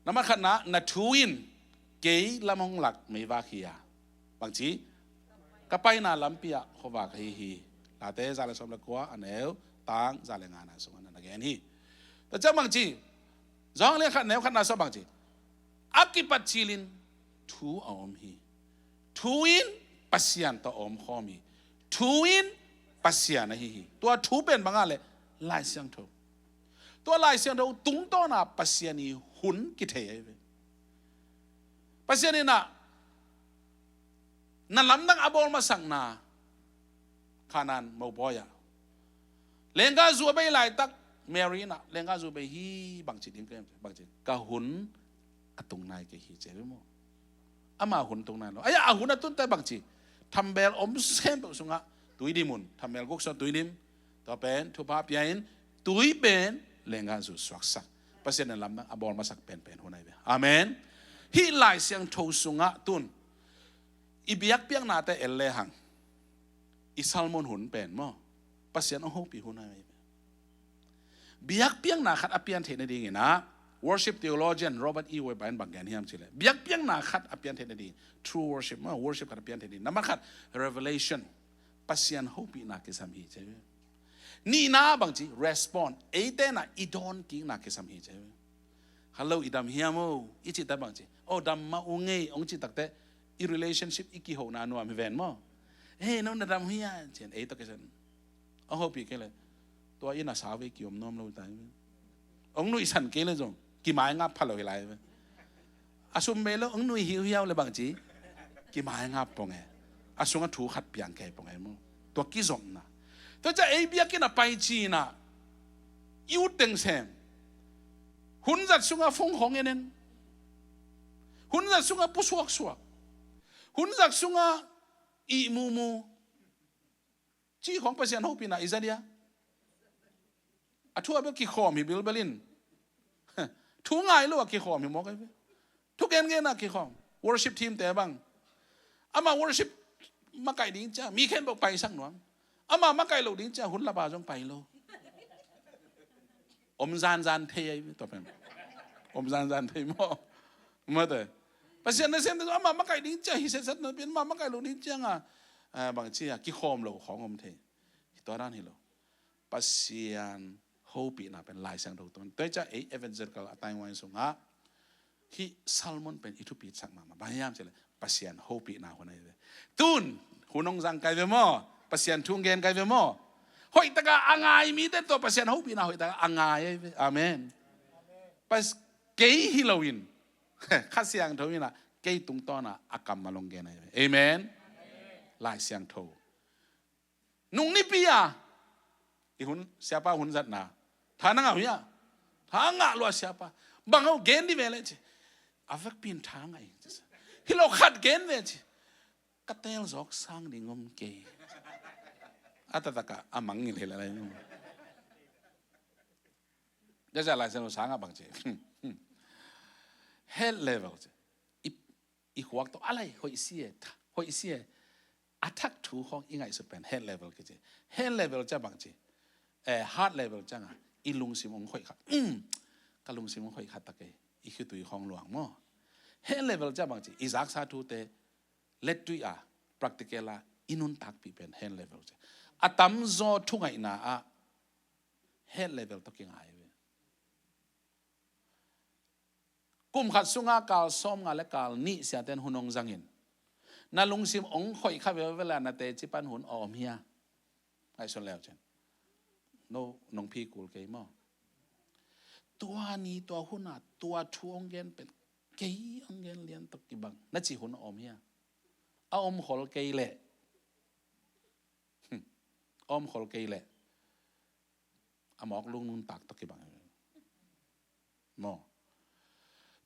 nambat khatna, na thu in kei lam hong lak meivak hi a, bangci, ka paina lampi ah khuavak ahi hi. Late za le sawm le kua, a neu tang za le ngana sungah na gen hi. Tua ciang bangci, Johan lian khat neu khatna sungah bangci, a kipat cilin thu a om hi. Thu in Pasian tawh a omkhawm hi. Thu in Pasian ahi hi. Tua thu pen bang a leh, Lai Siangtho. Tua Lai Siangtho tungtawn a Pasian i hun kithei ahi ve. Pasian in a, na lamdang a bawl masakna, Kanaan mopawi ah, lenggah zu a bei laitak, Mary in a, lenggah zu bei hi, bangci ding ka hiam, bangci, ka hun a tung nai kei hi ci ve maw. Ama hun tung nai lo. Ai, a hun a tunte bangci, thambel om sem peuh sungah tui dim un, thambel guk sungah tui dim. Tua pen thupha pia in, tui pen lenggah zu suaksak. Pasian in lamdang a bawl masak penpen hun ahi ve. Amen. Hih Lai Siangtho sungah tun i biakpiaknate en lehang, i sermon hun pen maw, Pasian hong hopih hun ahi ve. Biakpiakna khat a pian theih nadingin a, worship theologian Robert E. Heuer in bang gen hiam cih leh, biakpiakna khat a pian theih nading, true worship maw, worship khat a pian theih nading, nambat khat, revelation, Pasian hopihna kisam hi ci ve. Nihna bangci, respond, eite in a i dawnkikna kisam hi ci ve. "Hello, i dam hiam o?" i cih tak bang ci. "O, dam mah ung ei," hong cih takteh i relationship i kihona nuam hi ven maw. "Hei, no na dam hia?" ci-in ei tawh kisai hong hopih kei leh, tua inn ah sa vei kiom nuam lo ta hi ve. Hong nuihsan kei leh zong kimaingap pha lo hi lai ve. A sum bei lo, hong nuih hiuhiau leh bang ci, kimaingap pong e. A sungah thu khat piang kei pong e maw. Tua kizopna. Tua ciang ei biakinn ah pai cin ah i ut teng sem. Hun zat sungah phone khawng en en. Hun zat sungah pusuaksuak. Hun zat sungah ihmumu. Cih khawng Pasian hopihna i za dia? A thu a bel kikhawm hi bilbel in. Thu ngai lo a kikhawm hi mawk ai ve. Thu gengen a kikhawm. Worship team te bang, ama worship makaih ding cia mi khempeuh paisak nuam. Ama makaih lo ding cia hun lapa zong pai lo. Om zanzan thei ai ve, tua pen. Om zanzan thei maw. Mate. Pasian na sem te ama makaih ding cia hi setsat na pen, ama makaih lo ding cia nga, ah, bang cia kikhawm lo khawng om thei. Tua dan hi lo. Pasian hopihna pen Lai Siangtho tawh. Tua hi cia ei evangelical a Taiwan sungah hih sermon pen i thupi sak mahmah. Bang hiam cih leh Pasian hopihna hun ahi ve. Tun hun hong zang kai ve maw? Pasian thu hong gen kai ve maw? Hoih taka a ngai mite tawh Pasian hopihna hoih taka a ngai ahi ve. Amen. Pas kei hi loin Kha Siangtho in ah kei tungtawn ah a kammal hong gen ahi ve. Amen. Lai Siangtho. Nung nipi a i hun, siapa hun zatna, tha na ngah uh hia? Tha ngah lua siapa. Bang hau gen di ve le ci. A vekpi in tha ngah hi. Hi lo khat gen ve ci. Ka tel zawk sang ding om kei. A taktak a a mangngilh hi lai lai. Tua cia Lai Siangtho sangah bang ci. Head level ci. I, i khuak tawh a lai hoih si e, tha, hoih si e. A thak thu khawng i ngaihsut pen head level kici. Head level cia bang ci. Eh, heart level cia nga. I lungsim hong khoih kha. Um, ka lungsim hong khoih kha ta kei. I khitui khawng luang maw. Head level cia bang ci. I zaksa thute lettui a, practical a i nuntakpih pen head level cia. A tamzaw thungaihna ah head level tawh kingai ve. Kum khat sunga kal sawmnga le kal nih siaten hun hong zangin, na lungsim hong khoih kha veve la na teci pan hun a om hia? Ngaihsun leu cin. No, nong phi kul kei maw? Tua ni tua huna tua thu hong gen pen kei hong gen lian tawh kibang na ci hun a om hia? A om khol kei leh. Hmm. A om khol kei leh. A mawk lung nuntak tawh kibang. Maw.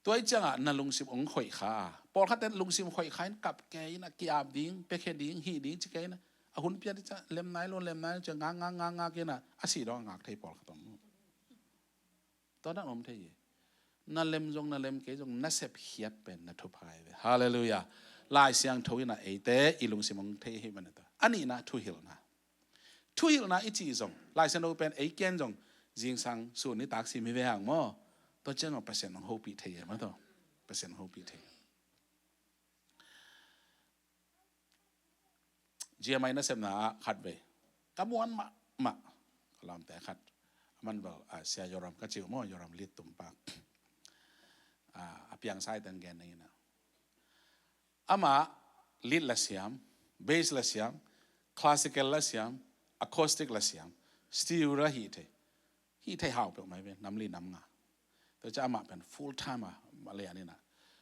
Tua hi ciangah na lungsim hong khoih kha. Pawlkhatte lungsim khoih kha in kap kei in a ki-ap ding, piakhia ding, hih ding ci kei in a hun piat hi ciang lem nai lo, lem nai lo ciang ngak, ngak, ngak, ngak in a, a si dong a ngak thei pawlkhat om. Tua dan om thei hi. Na lem zong, na lem kei zong, na sepkhiat pen na thupha hi ve. Halleluiah. Lai Siangtho in a eite i lungsim hong thei hi man a ta. A nihna thuhilhna. Thuhilhna i cih zong Lai Siangtho pen ei ken zong zingsang sun nitak sim hi ve hang maw? Tua ciang zong Pasian hong hopih thei hi maw tua? Pasian hong hopih thei. G M I nasepna ah khat vei ka muan mahmah ka lawmte khat. A man bel, ah, Sia Yoram ka ci uh maw, Yoram lead tumpa. Ah, a piangsa i teng gen na ina. Amah lead la siam, bass la siam, classical la siam, acoustic la siam, studio la hih thei. Hih thei hau peuh mai ve, nam li nam nga. Tua ciang amah pen full time a, Malay a ni na.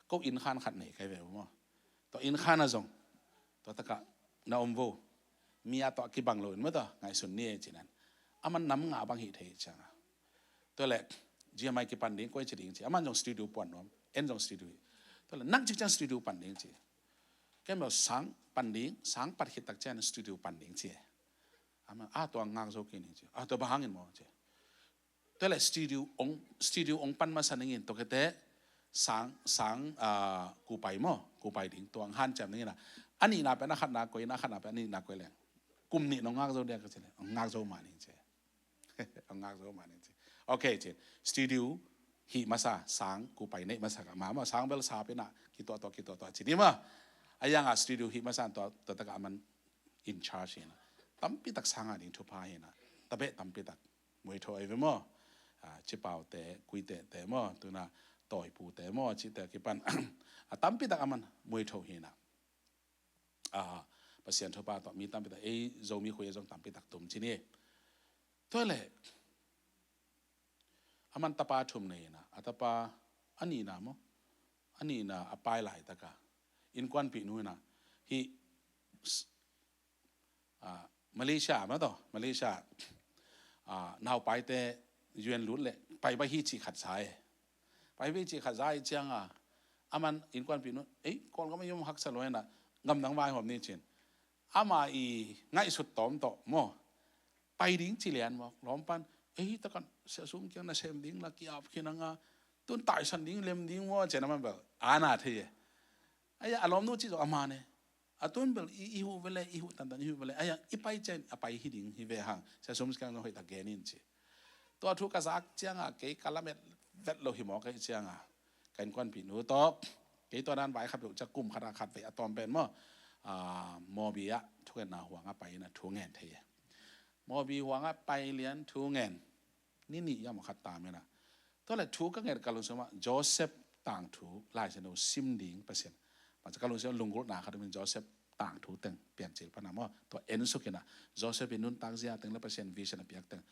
Ko inn khan khat nei kai ve uh maw. Tua inn khan a zong. Tua takah na om vo. Mi a tua kibang lo in maw tua, ngaihsun ni e ci nan. Aman nam nga bang hih thei ciang a. Tua leh, G M I kipan ding, koi ci ding ci. Aman zong studio puan nuam, en zong studio hi. Tua leh, nang cik ciang studio pan ding ci. Ken bel sang pan ding, sang pat khit tak ciang studio pan ding ci. Aman, a tua ngak zo kei ning ci. A tua bang hangin maw ci. Tua leh studio ong, studio ong pan masa ningin tua kete sang, sang, ah, kupai maw, kupai ding tua ong hanciam ningin a. A nihna pen a khatna koi, a khatna pen a nihna koi leng. Kum nih nong ngak zo dia ka ci leh, ong ngak zo mah ning ci. Ong ngak zo mah ning ci. Ok, ci. Studio hih masa, sang kupai neih masa ka ma, ma sang bel sa pen a, kituah tuah, kituah tuah ci ni ma. A yang a studio hih masa tua, tua takah aman in charge hi na. Tampi tak sang a ding thupha hi na. Tabeh tampi tak. Muitho ai ve maw. Ah, Cipaute, Kuitete maw. Tuna tawipute maw cihte kipan a tampitak aman muitho hinah. A, Pasian thupha tawh mi tampitak ei Zomi khuia zong tampitak tum ci ni. Tua le aman tapa thum nei inah a tapa a nihna maw a nihna a pai laitaka innkuanpih nu inah hih a, Malaysia mah tawh Malaysia a, naupaite U N lut le pai bai hi cih khat sa e. Pai bai cih khat sa e cianga aman innkuanpih nu ei Kawlgam a yom haksa lo inah gamdang vaihawm ni cin ama i ngaihsut tawm tawh maw pai ding ci lian maw lawm pan ei takan siasum kiang na sem ding la kiap khin anga tun taisan ding lem ding maw cin aman bel ana thei e. Aya a lawmnu ci zong a man e. A tun bel i, i huh vele i huh tantan i huh vele aya i pai cian a pai hi ding hi ve hang sia sum siang zong hoih tak gen in ci. Tua thu ka zak cianga kei ka lamet vet lo hi maw kei cianga ka innkuanpih nu tawh kei tua dan vai khat lo cia kum khat a khat vei a tawm pen maw a, Mawbi ah thungetna huanga pai in a thu ngen thei e. Mawbi huanga pai lian thu ngen ni nih yam khat tam inah. Tua le thu ka nget ka lungsim ah Joseph tangthu Lai Siangtho sim ding Pasian. Masa ka lungsim ah lunggulhna khat umin Joseph tangthu teng Piancil pana maw tua en suk inah Joseph in nuntak zia teng le Pasian vision a piak teng.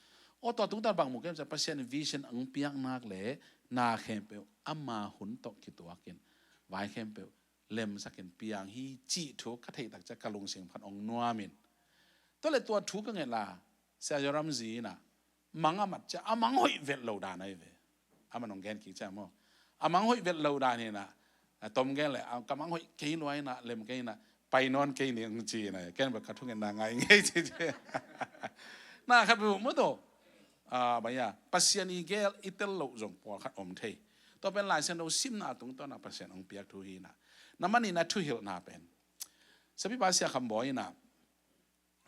Aw tua tungtan bang mu kem cia Pasian vision ang piak nak le na khempeuh ama hun tawh kituakin vai khempeuh lemsakin piang hi cih thu ka theih tak cia ka lungsim khat ong nuamin. Tua le tua thu ka nget la Sia Joram zi inah mang a mat cia a mang hoih vet lo dan ahi ve. A man ong gen kik cia maw a mang hoih vet lo dan hinah a tom gen le a ka mang hoih kei lua inah lem kei inah pai nawn kei ning ci inah ken bel ka thungetna ngai ngei ci ci. Na khat bu maw tawh a, baya Pasian i gel i tel loh zong pawlkhat om thei. Tua pen Lai Siangtho simna tungtawn a Pasian ong piak thu hinah na man inah thuhilhna pen Sapipa Sia Kham Bawi inah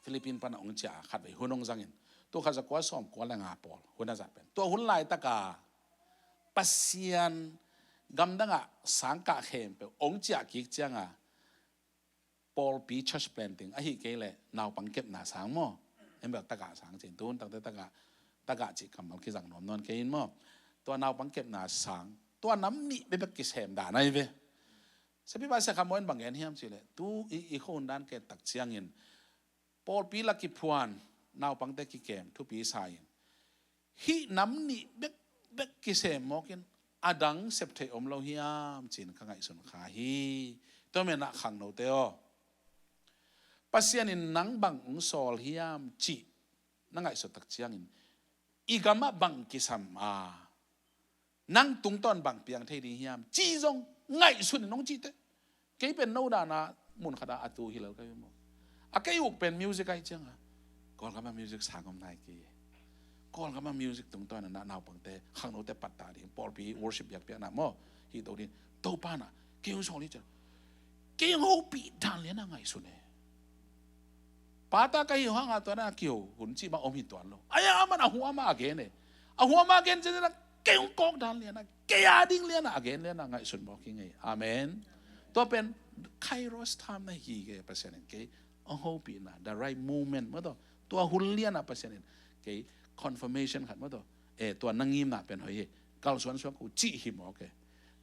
Philippine pana ong cia khat vei hun ong zangin tua khat za kua sawm kua le nga pawl hun a zat pen tua hun laitaka Pasian gamdangah sangkah khempeuh ong cia kik cianga pawlpi church planting ahi kei le naupang kepna sang maw en bel tagah sang cin tun takte tagah tagah cih kammal kizang nuam nawn kei in maw tua naupang kepna sang tua nam nih bebek kisem dan ahi ve. Sapipa Sia Kham Bawi in bang gen hiam cih le tu i i khon dan ke tak ciangin pawlpi la kiphuan naupangte kikem thupi sa in hih nam nih bekbek kisem mawkin a dang sep theih om lo hiam cin ka ngaihsun kha hi. Tua menah khangnote aw Pasian in nang bang ong sawl hiam cih na ngaihsut tak ciangin i gamah bang kisam a nang tungtawn bang piang thei ding hiam ci zong ngaihsun in hong cihte. Kei pen no dana mun khata a tu hi lo ka hi maw a kei uk pen music ahi cianga Kawlgama music sang om nai kei e. Kawlgama music tungtawn a naupangte khangnote patta ding pawlpi worship biakpiakna maw hi to ding Topa na kei hong sawl hi ciang kei hong hopih dan liana ngaihsun e. Pata ka hi hanga tuana kiho hun cih bang om hi tuan lo. Aya aman a huama a gen e. A huama a gen cianina kei hong kawk dan liana kei a ding liana a gen liana ngaihsun mawk hi ngei. Amen. Tua pen kairos time na hi ke Pasian in kei hong hopihna the right moment maw tawh tua hun liana Pasian in kei confirmation khat maw tawh e tua na ngimna pen hoih hi kalsuan suak uh cih hi mawk e.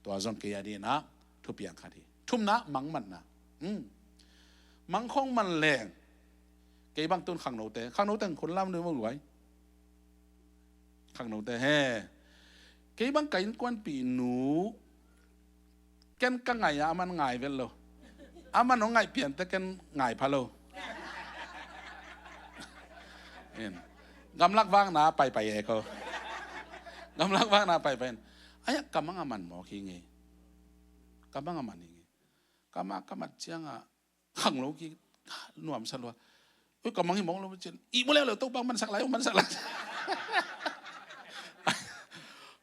Tua zong kei a dina thupiang khat hi. Thumna mangmatna. Mangkhong man leng kei bang tun khangnote khangnote khun lam dui mawk luai. Khangnote he kei bang ka innkuanpih nu ken ka ngai a aman ngai vel lo. Aman hong ngai piante ken ngai pha lo. Gamlak vakna paipai e ko. Gamlak vakna paipai in aya ka mang a man mawk hi ngei. Ka mang a man hi ngei. Ka mang ka mat cianga khanglo ki nuamsa lua. Ui ka mang hi mawk lo cin i mu leuleu Topa mansak lai mansak lai.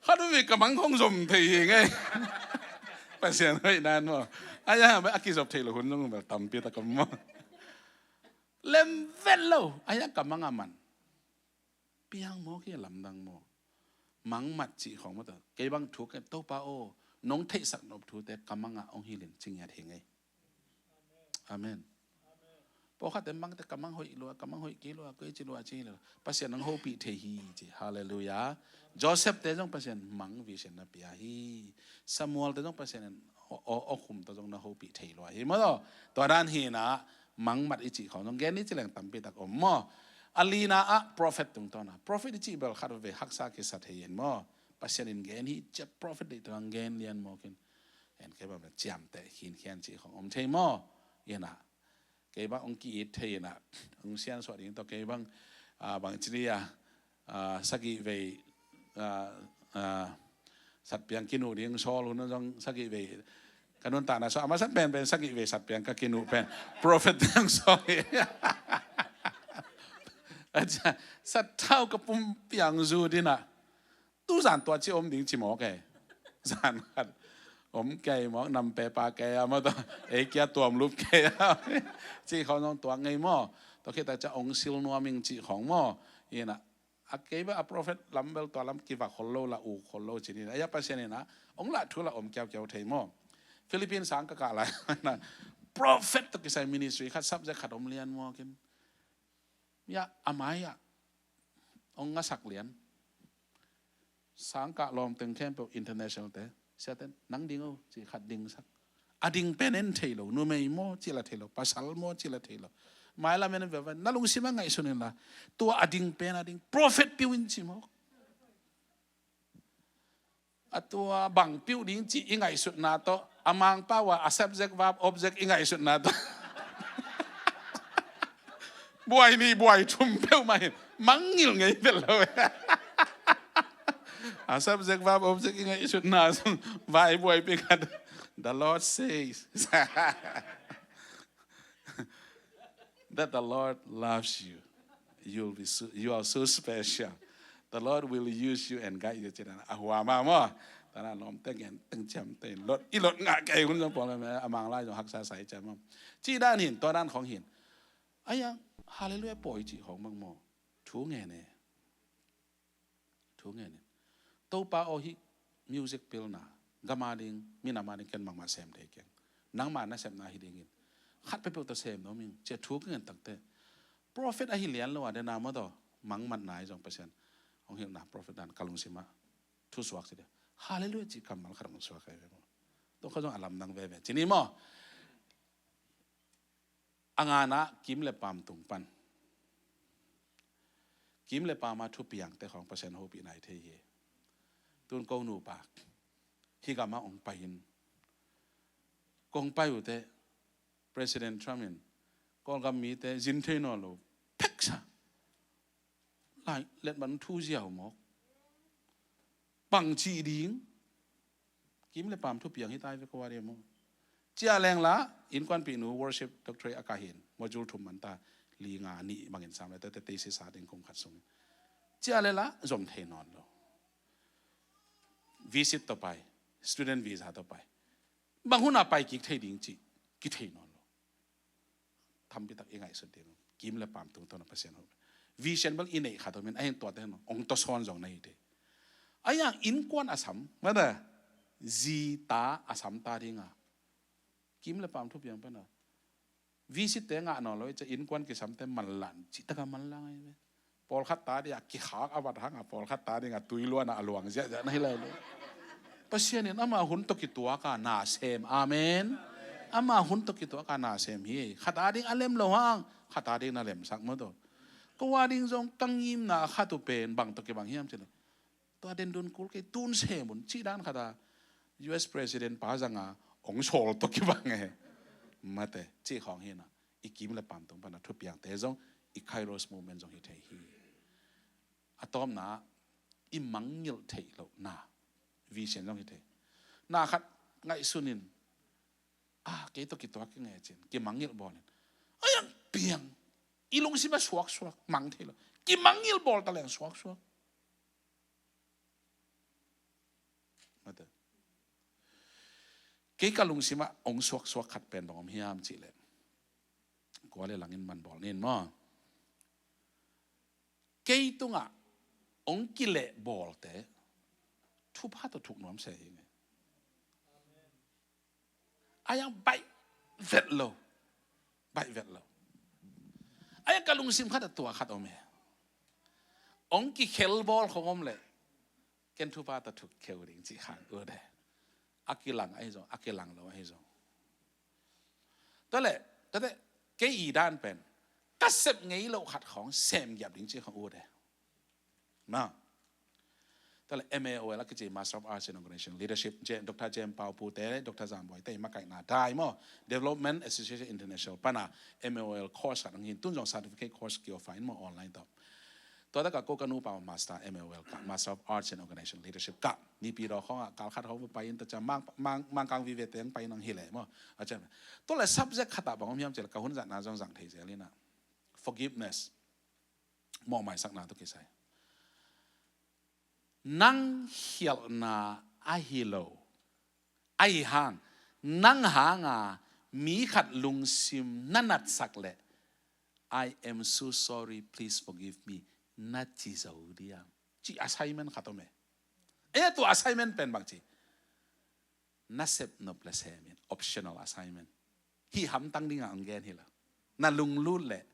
Khat umi ka mang khong zom thei hi ngei. Pasian hoih nan maw. Aya a kizop thei lo hun zong bel tampi ta ka maw. Lem vet lo aya ka mang a man. Piang maw ki lamdang maw. Mangmat cih khong maw ta kei bang thu ka Topa aw nong theihsak nop thute ka manga ong hilin cingiat hi ngei. Amen. Pawlkhatte mangte ka mang hoih lua, ka mang hoih kei lua, koi ci lua ci lua. Pasian nang hopih thei hi ci. Halleluiah. Joseph te zong Pasian mang vision na pia hi. Samuel te zong Pasian in o, o, o khum to zong na hopih thei lua hi maw. Tua dan hi na mang mat i cih khawng zong gen i ci leng tampi tak om maw. A lina ah prophet tungtawn a. Prophet i cih bel khat ve haksa kisa thei in maw. Pasian in gen hi cia prophet deih tawh gen lian maw kin. En kei bang ciamteh khinkhian cih khawng om thei maw. Ina kei bang ong ki-it thei ina ong siansuah ding tawh kei bang, ah, bang ci dia, ah, sagih vei, ah, ah, satpiang kinu ding sawl hun zong sagih vei ka nuntakna sawl ama sat penpen sagih vei satpiang ka kinu pen prophet dang sawl hi. Aca sathau ka pumpiang zu dina. Tu zan tua ci om ding ci mawk e. Zan khat om kei mawk nam pepa kei a maw tawh ei kia tuam lup kei a. Ci khawng zong tuak ngei maw. Tua khit tak ca ong sil nuam ing ci khawng maw. Ina a kei bel a prophet lam bel tua lam kivak khol lo la u khol lo ci ni. A ia Pasian ina ong lah thu la om kiaukiau thei maw. Philippines sang ka kah lai. Prophet tawh kisai ministry khat subject khat om lian maw kin. Ia a mai ah ong ngasak lian. Sangkah lawmteng khempeuh international te siate nang ding o ci khat dingsak. A ding pen en thei lo, numei maw ci la thei lo, pasal maw ci la thei lo. Mailam en veve na lungsim a ngaihsun in la tua a ding pen a ding prophet piu in ci maw. A tua bang piu ding cih i ngaihsutna tawh a mangpa uh a subject verb object i ngaihsutna tawh buai nih buai thum peuhmah hi. Mangngilh ngei vet lo. A subject verb object i ngaihsutna zong vai buai pi khat. The Lord says that the Lord loves you. You'll be so, you are so special. The Lord will use you and guide you. Cina a hua ma maw. Tana lawmte gen teng ciamteh in lot i lot ngah kei hun zong pawl a mang lai zong haksa sai ciam maw. Ci dan hin tua dan khawng hin. Ai ang halleluiah pawi ci khawng bang maw. Thu ngen e. Thu ngen in Topa aw hih music pilna gam a ding minam a ding ken bangmah sem thei keng. Nangma nasepna hi dingin khat peuhpeuh tawh sem nuam ing cia thu ka ngen takte. Prophet ahi lian lo a dena maw tawh mangmatna ahi zong Pasian hong hilhna prophet dan ka lungsimah thusuak ci dia. Halleluiah ci kammal khat hong suak ahi ve maw. Tua kha zong a lamdang veve ci ni maw. A ngana kim le paam tung pan kim le paama thupiangte khawng Pasian hopih nai thei hi. Tun ko nupa hi gama ong pai in kong pai uhte President Trump in Kawlgam mite zin thei nawn lo pheksa. Lai letman thu ziau mawk. Bang cih ding. Kim le paam thupiang hi tai ve ko a dia maw. Cia leng la innkuanpihnu worship doctorate a kah hin module thum man ta li nga nih bangin sam le tete thesis a ding kum khat sungin. Cia le la zom thei nawn lo. Visit tawh pai, student visa tawh pai. Bang huna pai kik thei ding cih kithei nawn lo. Tampi tak i ngaihsut ding kim le paam tungtawn a Pasian ho vision bel i neih khat homin a hin tuate hong tosawn zong na hi te. A yang innkuan a sam mada zita a sam ta dinga kim le paam thupiang pana visit te ngah nawn lo i ca innkuan kisamte manlan cih taka manlang ahi ve. Pawlkhat ta dingah kikhak a vat hangah pawlkhat ta dingah tui luanah a luang ziahziah na hi lai lo. Pasian in ama hun tawh kituaka na sem. Amen. Ama hun tawh kituaka na sem hi. Khat a ding a lem lo hang khat a ding na lemsak maw tawh. Ko a ding zong ka ngimna a khat uh pen bang tawh kibang hiam cile. Tua den dun kul kei tun sem un cih dan khata U S President pa zanga ong sawl tawh kibang e. Mate cih khawng hina i kim le paam tung pana thupiangte zong i Kairos movement zong hi thei hi. A tawpna i mangngilh theih lohna vision zong hi thei. Na khat ngaihsunin a kei tawh kituak kingei cin kimangngilh bawlin a yang piang i lungsim a suaksuak mang thei lo. Kimangngilh bawl ta leng suaksuak. Kei ka lungsimah ong suaksuak khat pen bang om hiam cihleh kua le langin man bawl nin maw? Kei tungah ong kileh bawlte thupha tawh thuk nuam se hi nge. A yang baih vet lo. Baih vet lo. Ka lungsim khat a tua khat om e. Ong kikhel bawl khong om leh ken thupha tawh thuk kheu ding cih khang ut e. A kilang ahi zong, a kilang lo ahi zong. Tua leh, tua leh, kei i dan pen ka sep ngei loh khat khong sem giap ding cih khang ut e. Ma. Tua leh M A O L a kici Master of Arts in Organization Leadership, J-, Doctor Jem Pau Pu te, Doctor Zam Boi te makaihna dai maw, Development Association International pana M A O L course khat ang hin, tun zong certificate course ki offer in maw online tawh. Tua taka ko ka nupa Master M A O L ka, Master of Arts in Organization Leadership ka, Naypyidaw khong a kal khat khong pai in ta ca mang, mang, Mangkang vive teng pai in ang hi leh maw. A ca. Tua leh subject khat a bang om hiam cih leh ka hun zatna zong zang thei zel in a. Forgiveness. Mawhmaisakna tawh kisai. Nang khialhna ahi lo. Ahi hang, nang hanga mi khat lungsim na natsak leh, "I am so sorry, please forgive me," na ci zo diam? Ci assignment khat om e. E, tua assignment pen bang ci? Na sep nop leh sem in, optional assignment. Hih hamtang dinga ong gen hi lo. Na lunglut leh,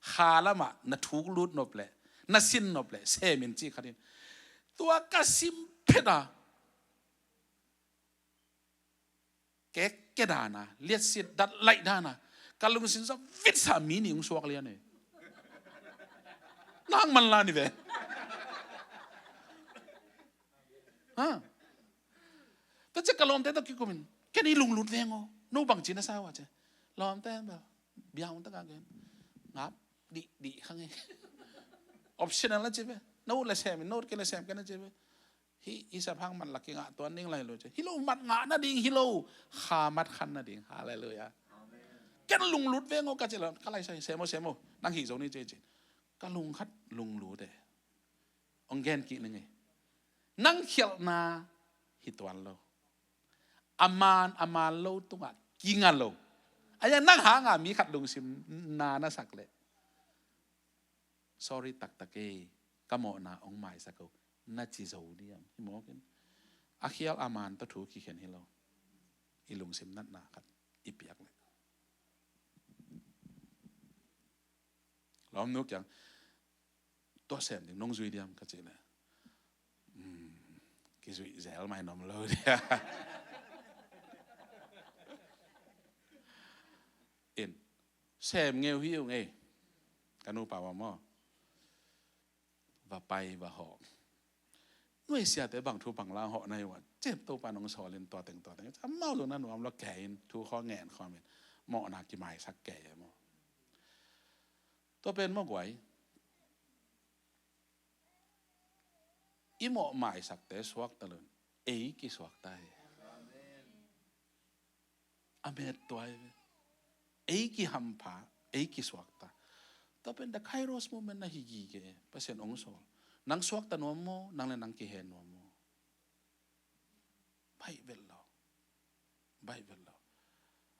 kha lamah na thuk lut nop leh, na sin nop leh sem in cih khat in. Tua ka sim phet a, kek ke dan a, liatsit dat laih dan a, ka lungsim sa vitsa mi nih ong suak lian e. Nang man la ni ve. Ha? Tua ciang ka lawmte tawh kikum in, "Ken i lunglut veng aw, no bang ci na sa ua?" ci. Lawmte bel biang taka gen, "Ngap dih dih khang e." Optional na ci ve. No leh sem in, no kei leh sem kei na ci ve. Hih i sep hang mat lak kingah tuan ding lai lo ci. Hi lo, mat ngah nading hi lo. Kha mat khan nading. Halleluiah. Ken lunglut veng aw ka ci lo, ka lai sai, "Sem aw, sem aw. Nang hih zo ni," ci ci. Ka lung khat lunglut e. Ong gen kik ning e. Nang khialhna hi tuan lo. A man, a man lo tungah kinga lo. A yang nang hanga mi khat lungsim na na sak leh, "Sorry taktak e, ka mawhna ong maisak o," na ci zo diam? Hi mawk in. A khial a man tawh thu kikhen hi lo. I lungsim natna khat i piak leh. Lawmnu kiang, "Tua sem ding nong zui diam?" ka cih leh, "Hmm, kizuih zel mai nuam lo dia." In, "Sem ngeu hi ung ei." Ka nupa va maw, va pai, va hawh. "Nuai siate bang thu bang la hawh na hi ua?" Cih Topa nong sawl in tua teng, tua teng. Amau zong na nuam lo kei in, thu khaw ngen khawm in. Mawhna kimaisak kei e maw. Tua pen maw guai. I mawh maisakte suakta lo in, ei kisuakta hi. A met tua hi ve. Ei kihampha, ei kisuakta. Tua pen the kairos moment na hi gige, Pasian ong sawl. Nang suakta nuam maw, nang leh nang kihe nuam maw? Baih vet lo. Baih vet lo.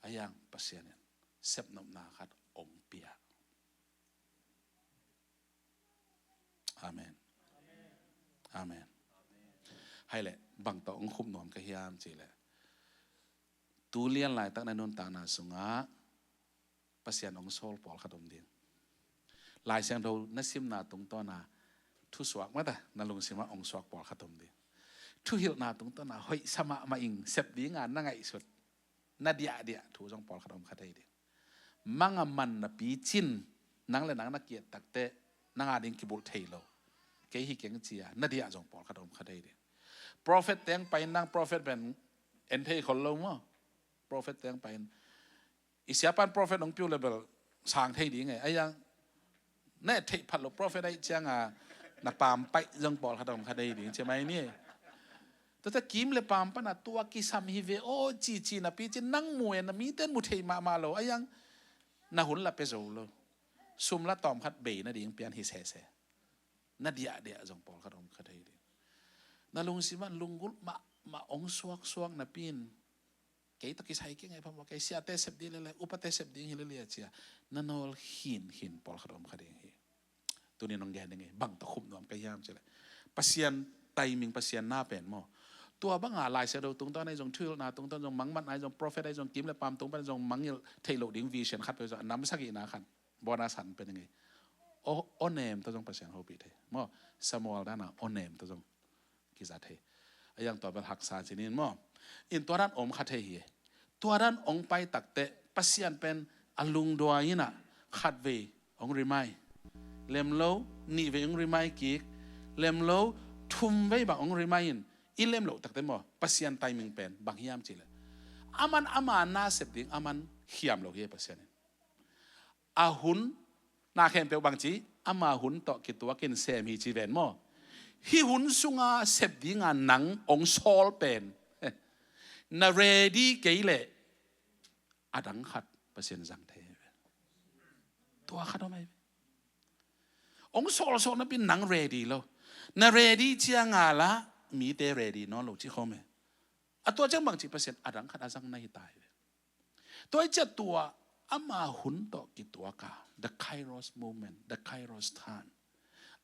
A yang Pasian in sepnopna khat ong pia. Amen. Amen. Hai leh, bang tawh ong khup nuam ka hiam cih leh, tu lian laitak na nuntakna sungah Pasian ong sawl pawlkhat om ding. Lai Siangtho na simna tungtawn a thusuak mata na lungsim ah ong suak pawlkhat om ding. Thuhilhna tungtawn a hoih sa mahmah ing, sep ding a na ngaihsut, na diahdiah thu zong pawlkhat om kha thei ding. Mang a man napi cin, nang leh nang na ki-et tak teh nang a ding kibulh thei lo. Kei hi keng ci a na diah zong pawlkhat om kha thei ding. Prophet teng pai in, nang prophet pen en thei khol lo maw. Prophet teng pai in, i siapa'n prophet ong pia uh leh bel sang thei ding e. A yang na et theih phat lo, prophet ahih ciang a na paam paih zong pawlkhat om kha thei ding ci mai ni. Tua teh kim leh paam pan a tua kisam hi ve aw, ci ci napi cin nang mu e, na mite'n mu thei mahmah lo. A yang na hun la pia zo lo. Sum la tawm khat bei nading pian hi sese. Na diahdiah zong pawlkhat om kha thei ding. Na lungsim ah lunggulh mahmah ong suaksuak napi in, kei tawh kisai kei ngai phamawh, kei siate sep ding lel e, upate sep ding hi lel e ci a na nawl khin khin pawlkhat om kha ding hi. Tuni nong gen ding hi, bang tawh khup nuam ka hiam cih leh, Pasian timing, Pasian na pen maw. Tua bang a Lai Siangtho tungtawn ahi zong, thuhilhna tungtawn zong, mangmat ahi zong, prophet ahi zong, kim leh paam tung pan zong mangngilh theih loh ding vision khat peuh zong, a nam sagihna khat, bonus han pen ding hi. aw, aw nem tawh zong Pasian hopih thei maw. Samuel dana aw nem tawh zong kiza thei. A yang tua bel haksa cinin maw. In tua dan om kha thei hi. Tua dan ong pai takteh Pasian pen a lungduai inah khat vei ong rimai. Lemlo nih vei ong rimai kik. Lemlo thum vei bang ong rimai in. I lemlo takteh maw, Pasian timing pen bang hiam cihleh, aman ama na sep ding aman hiam lo hi Pasian in. A hun na khempeuh bangci ama hun tawh kituakin sem hi ci ven maw. Hih hun sunga sep dinga nang ong sawl pen na ready kei leh a dang khat Pasian zang thei hi ve. Tua khat om ahi ve. Ong sawlsawlna pi nang ready lo. Na ready cianga la mite ready nawn lo ci khawm e. A tua ciang bangci Pasian a dang khat a zang na hi ta hi ve. Tua i cia tua ama hun tawh kituaka, the Kairos moment, the Kairos time.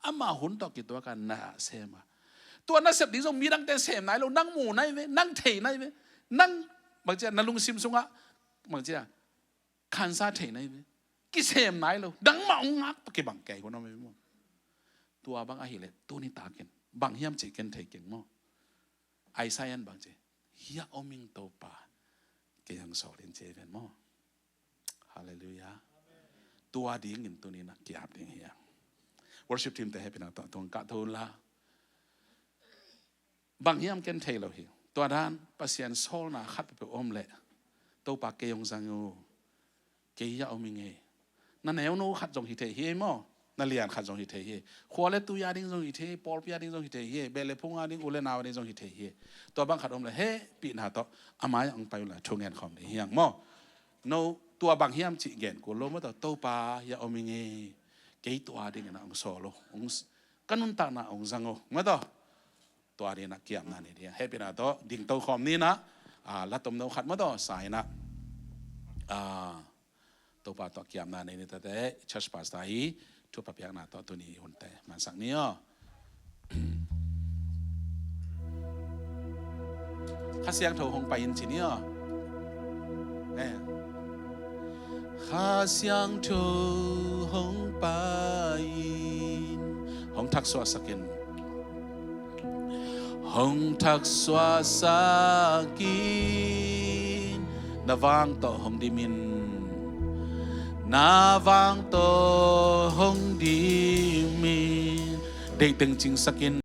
Ama hun tawh kituaka na sema. Tua na sep ding zong midangte sem nai lo, nang mu nai ve, nang thei nai ve, nang bangcia na lungsim sungah bangcia khansa thei nai ve, kisem nai lo, dang mah ong ngak tawh kibang kei hun om ve maw. Tua bang ahileh tuni takin bang hiam cih ken thei keng maw. Isaiah in bang ci, hia om ing Topa, kei hong sawl in ci ei ven maw. Halleluiah. Tua dingin tuni na kiap ding hiang. Worship team te hepina tawh tuang kah tho la. Bang hiam ken thei lo hi. Tua dan Pasian sawlna khat peuhpeuh om leh Topa kei hong zang uh. Kei a om ing ei. Na neunu khat zong hi thei hi ei maw. Na lian khat zong hi thei hi ei. Khua le tui a ding zong hi thei hi ei. Pawlpi a ding zong hi thei hi ei. Beh le phung a ding, u le nau a ding zong hi thei hi ei. Tua bang khat om le hehpihna tawh a mai-ah hong pai uh la thungen khawm ding hiang maw. No tua bang hiam cih gen kul lo maw tawh, Topa a om ing ei. Kei tua dingin a hong sawl uh. Hong s-, ka nuntakna hong zang uh maw tawh. Tua dinah kiamna nei ding. Hehpihna tawh dingto khawm ninah, ah, la tomno khat maw tawh sa inah, ah, Topa tawh kiamna nei ni tate, church pastor i thupha piakna tawh tuni i hunte mansak ni aw. Kha Siangtho hong pai in ci ni aw. Eh. Kha Siangtho hong pai in, hong thaksuahsak in. Hong thaksuahsak in, na vang tawh hong dim in. Na vang tawh hong dim in. Deih teng cingsak in.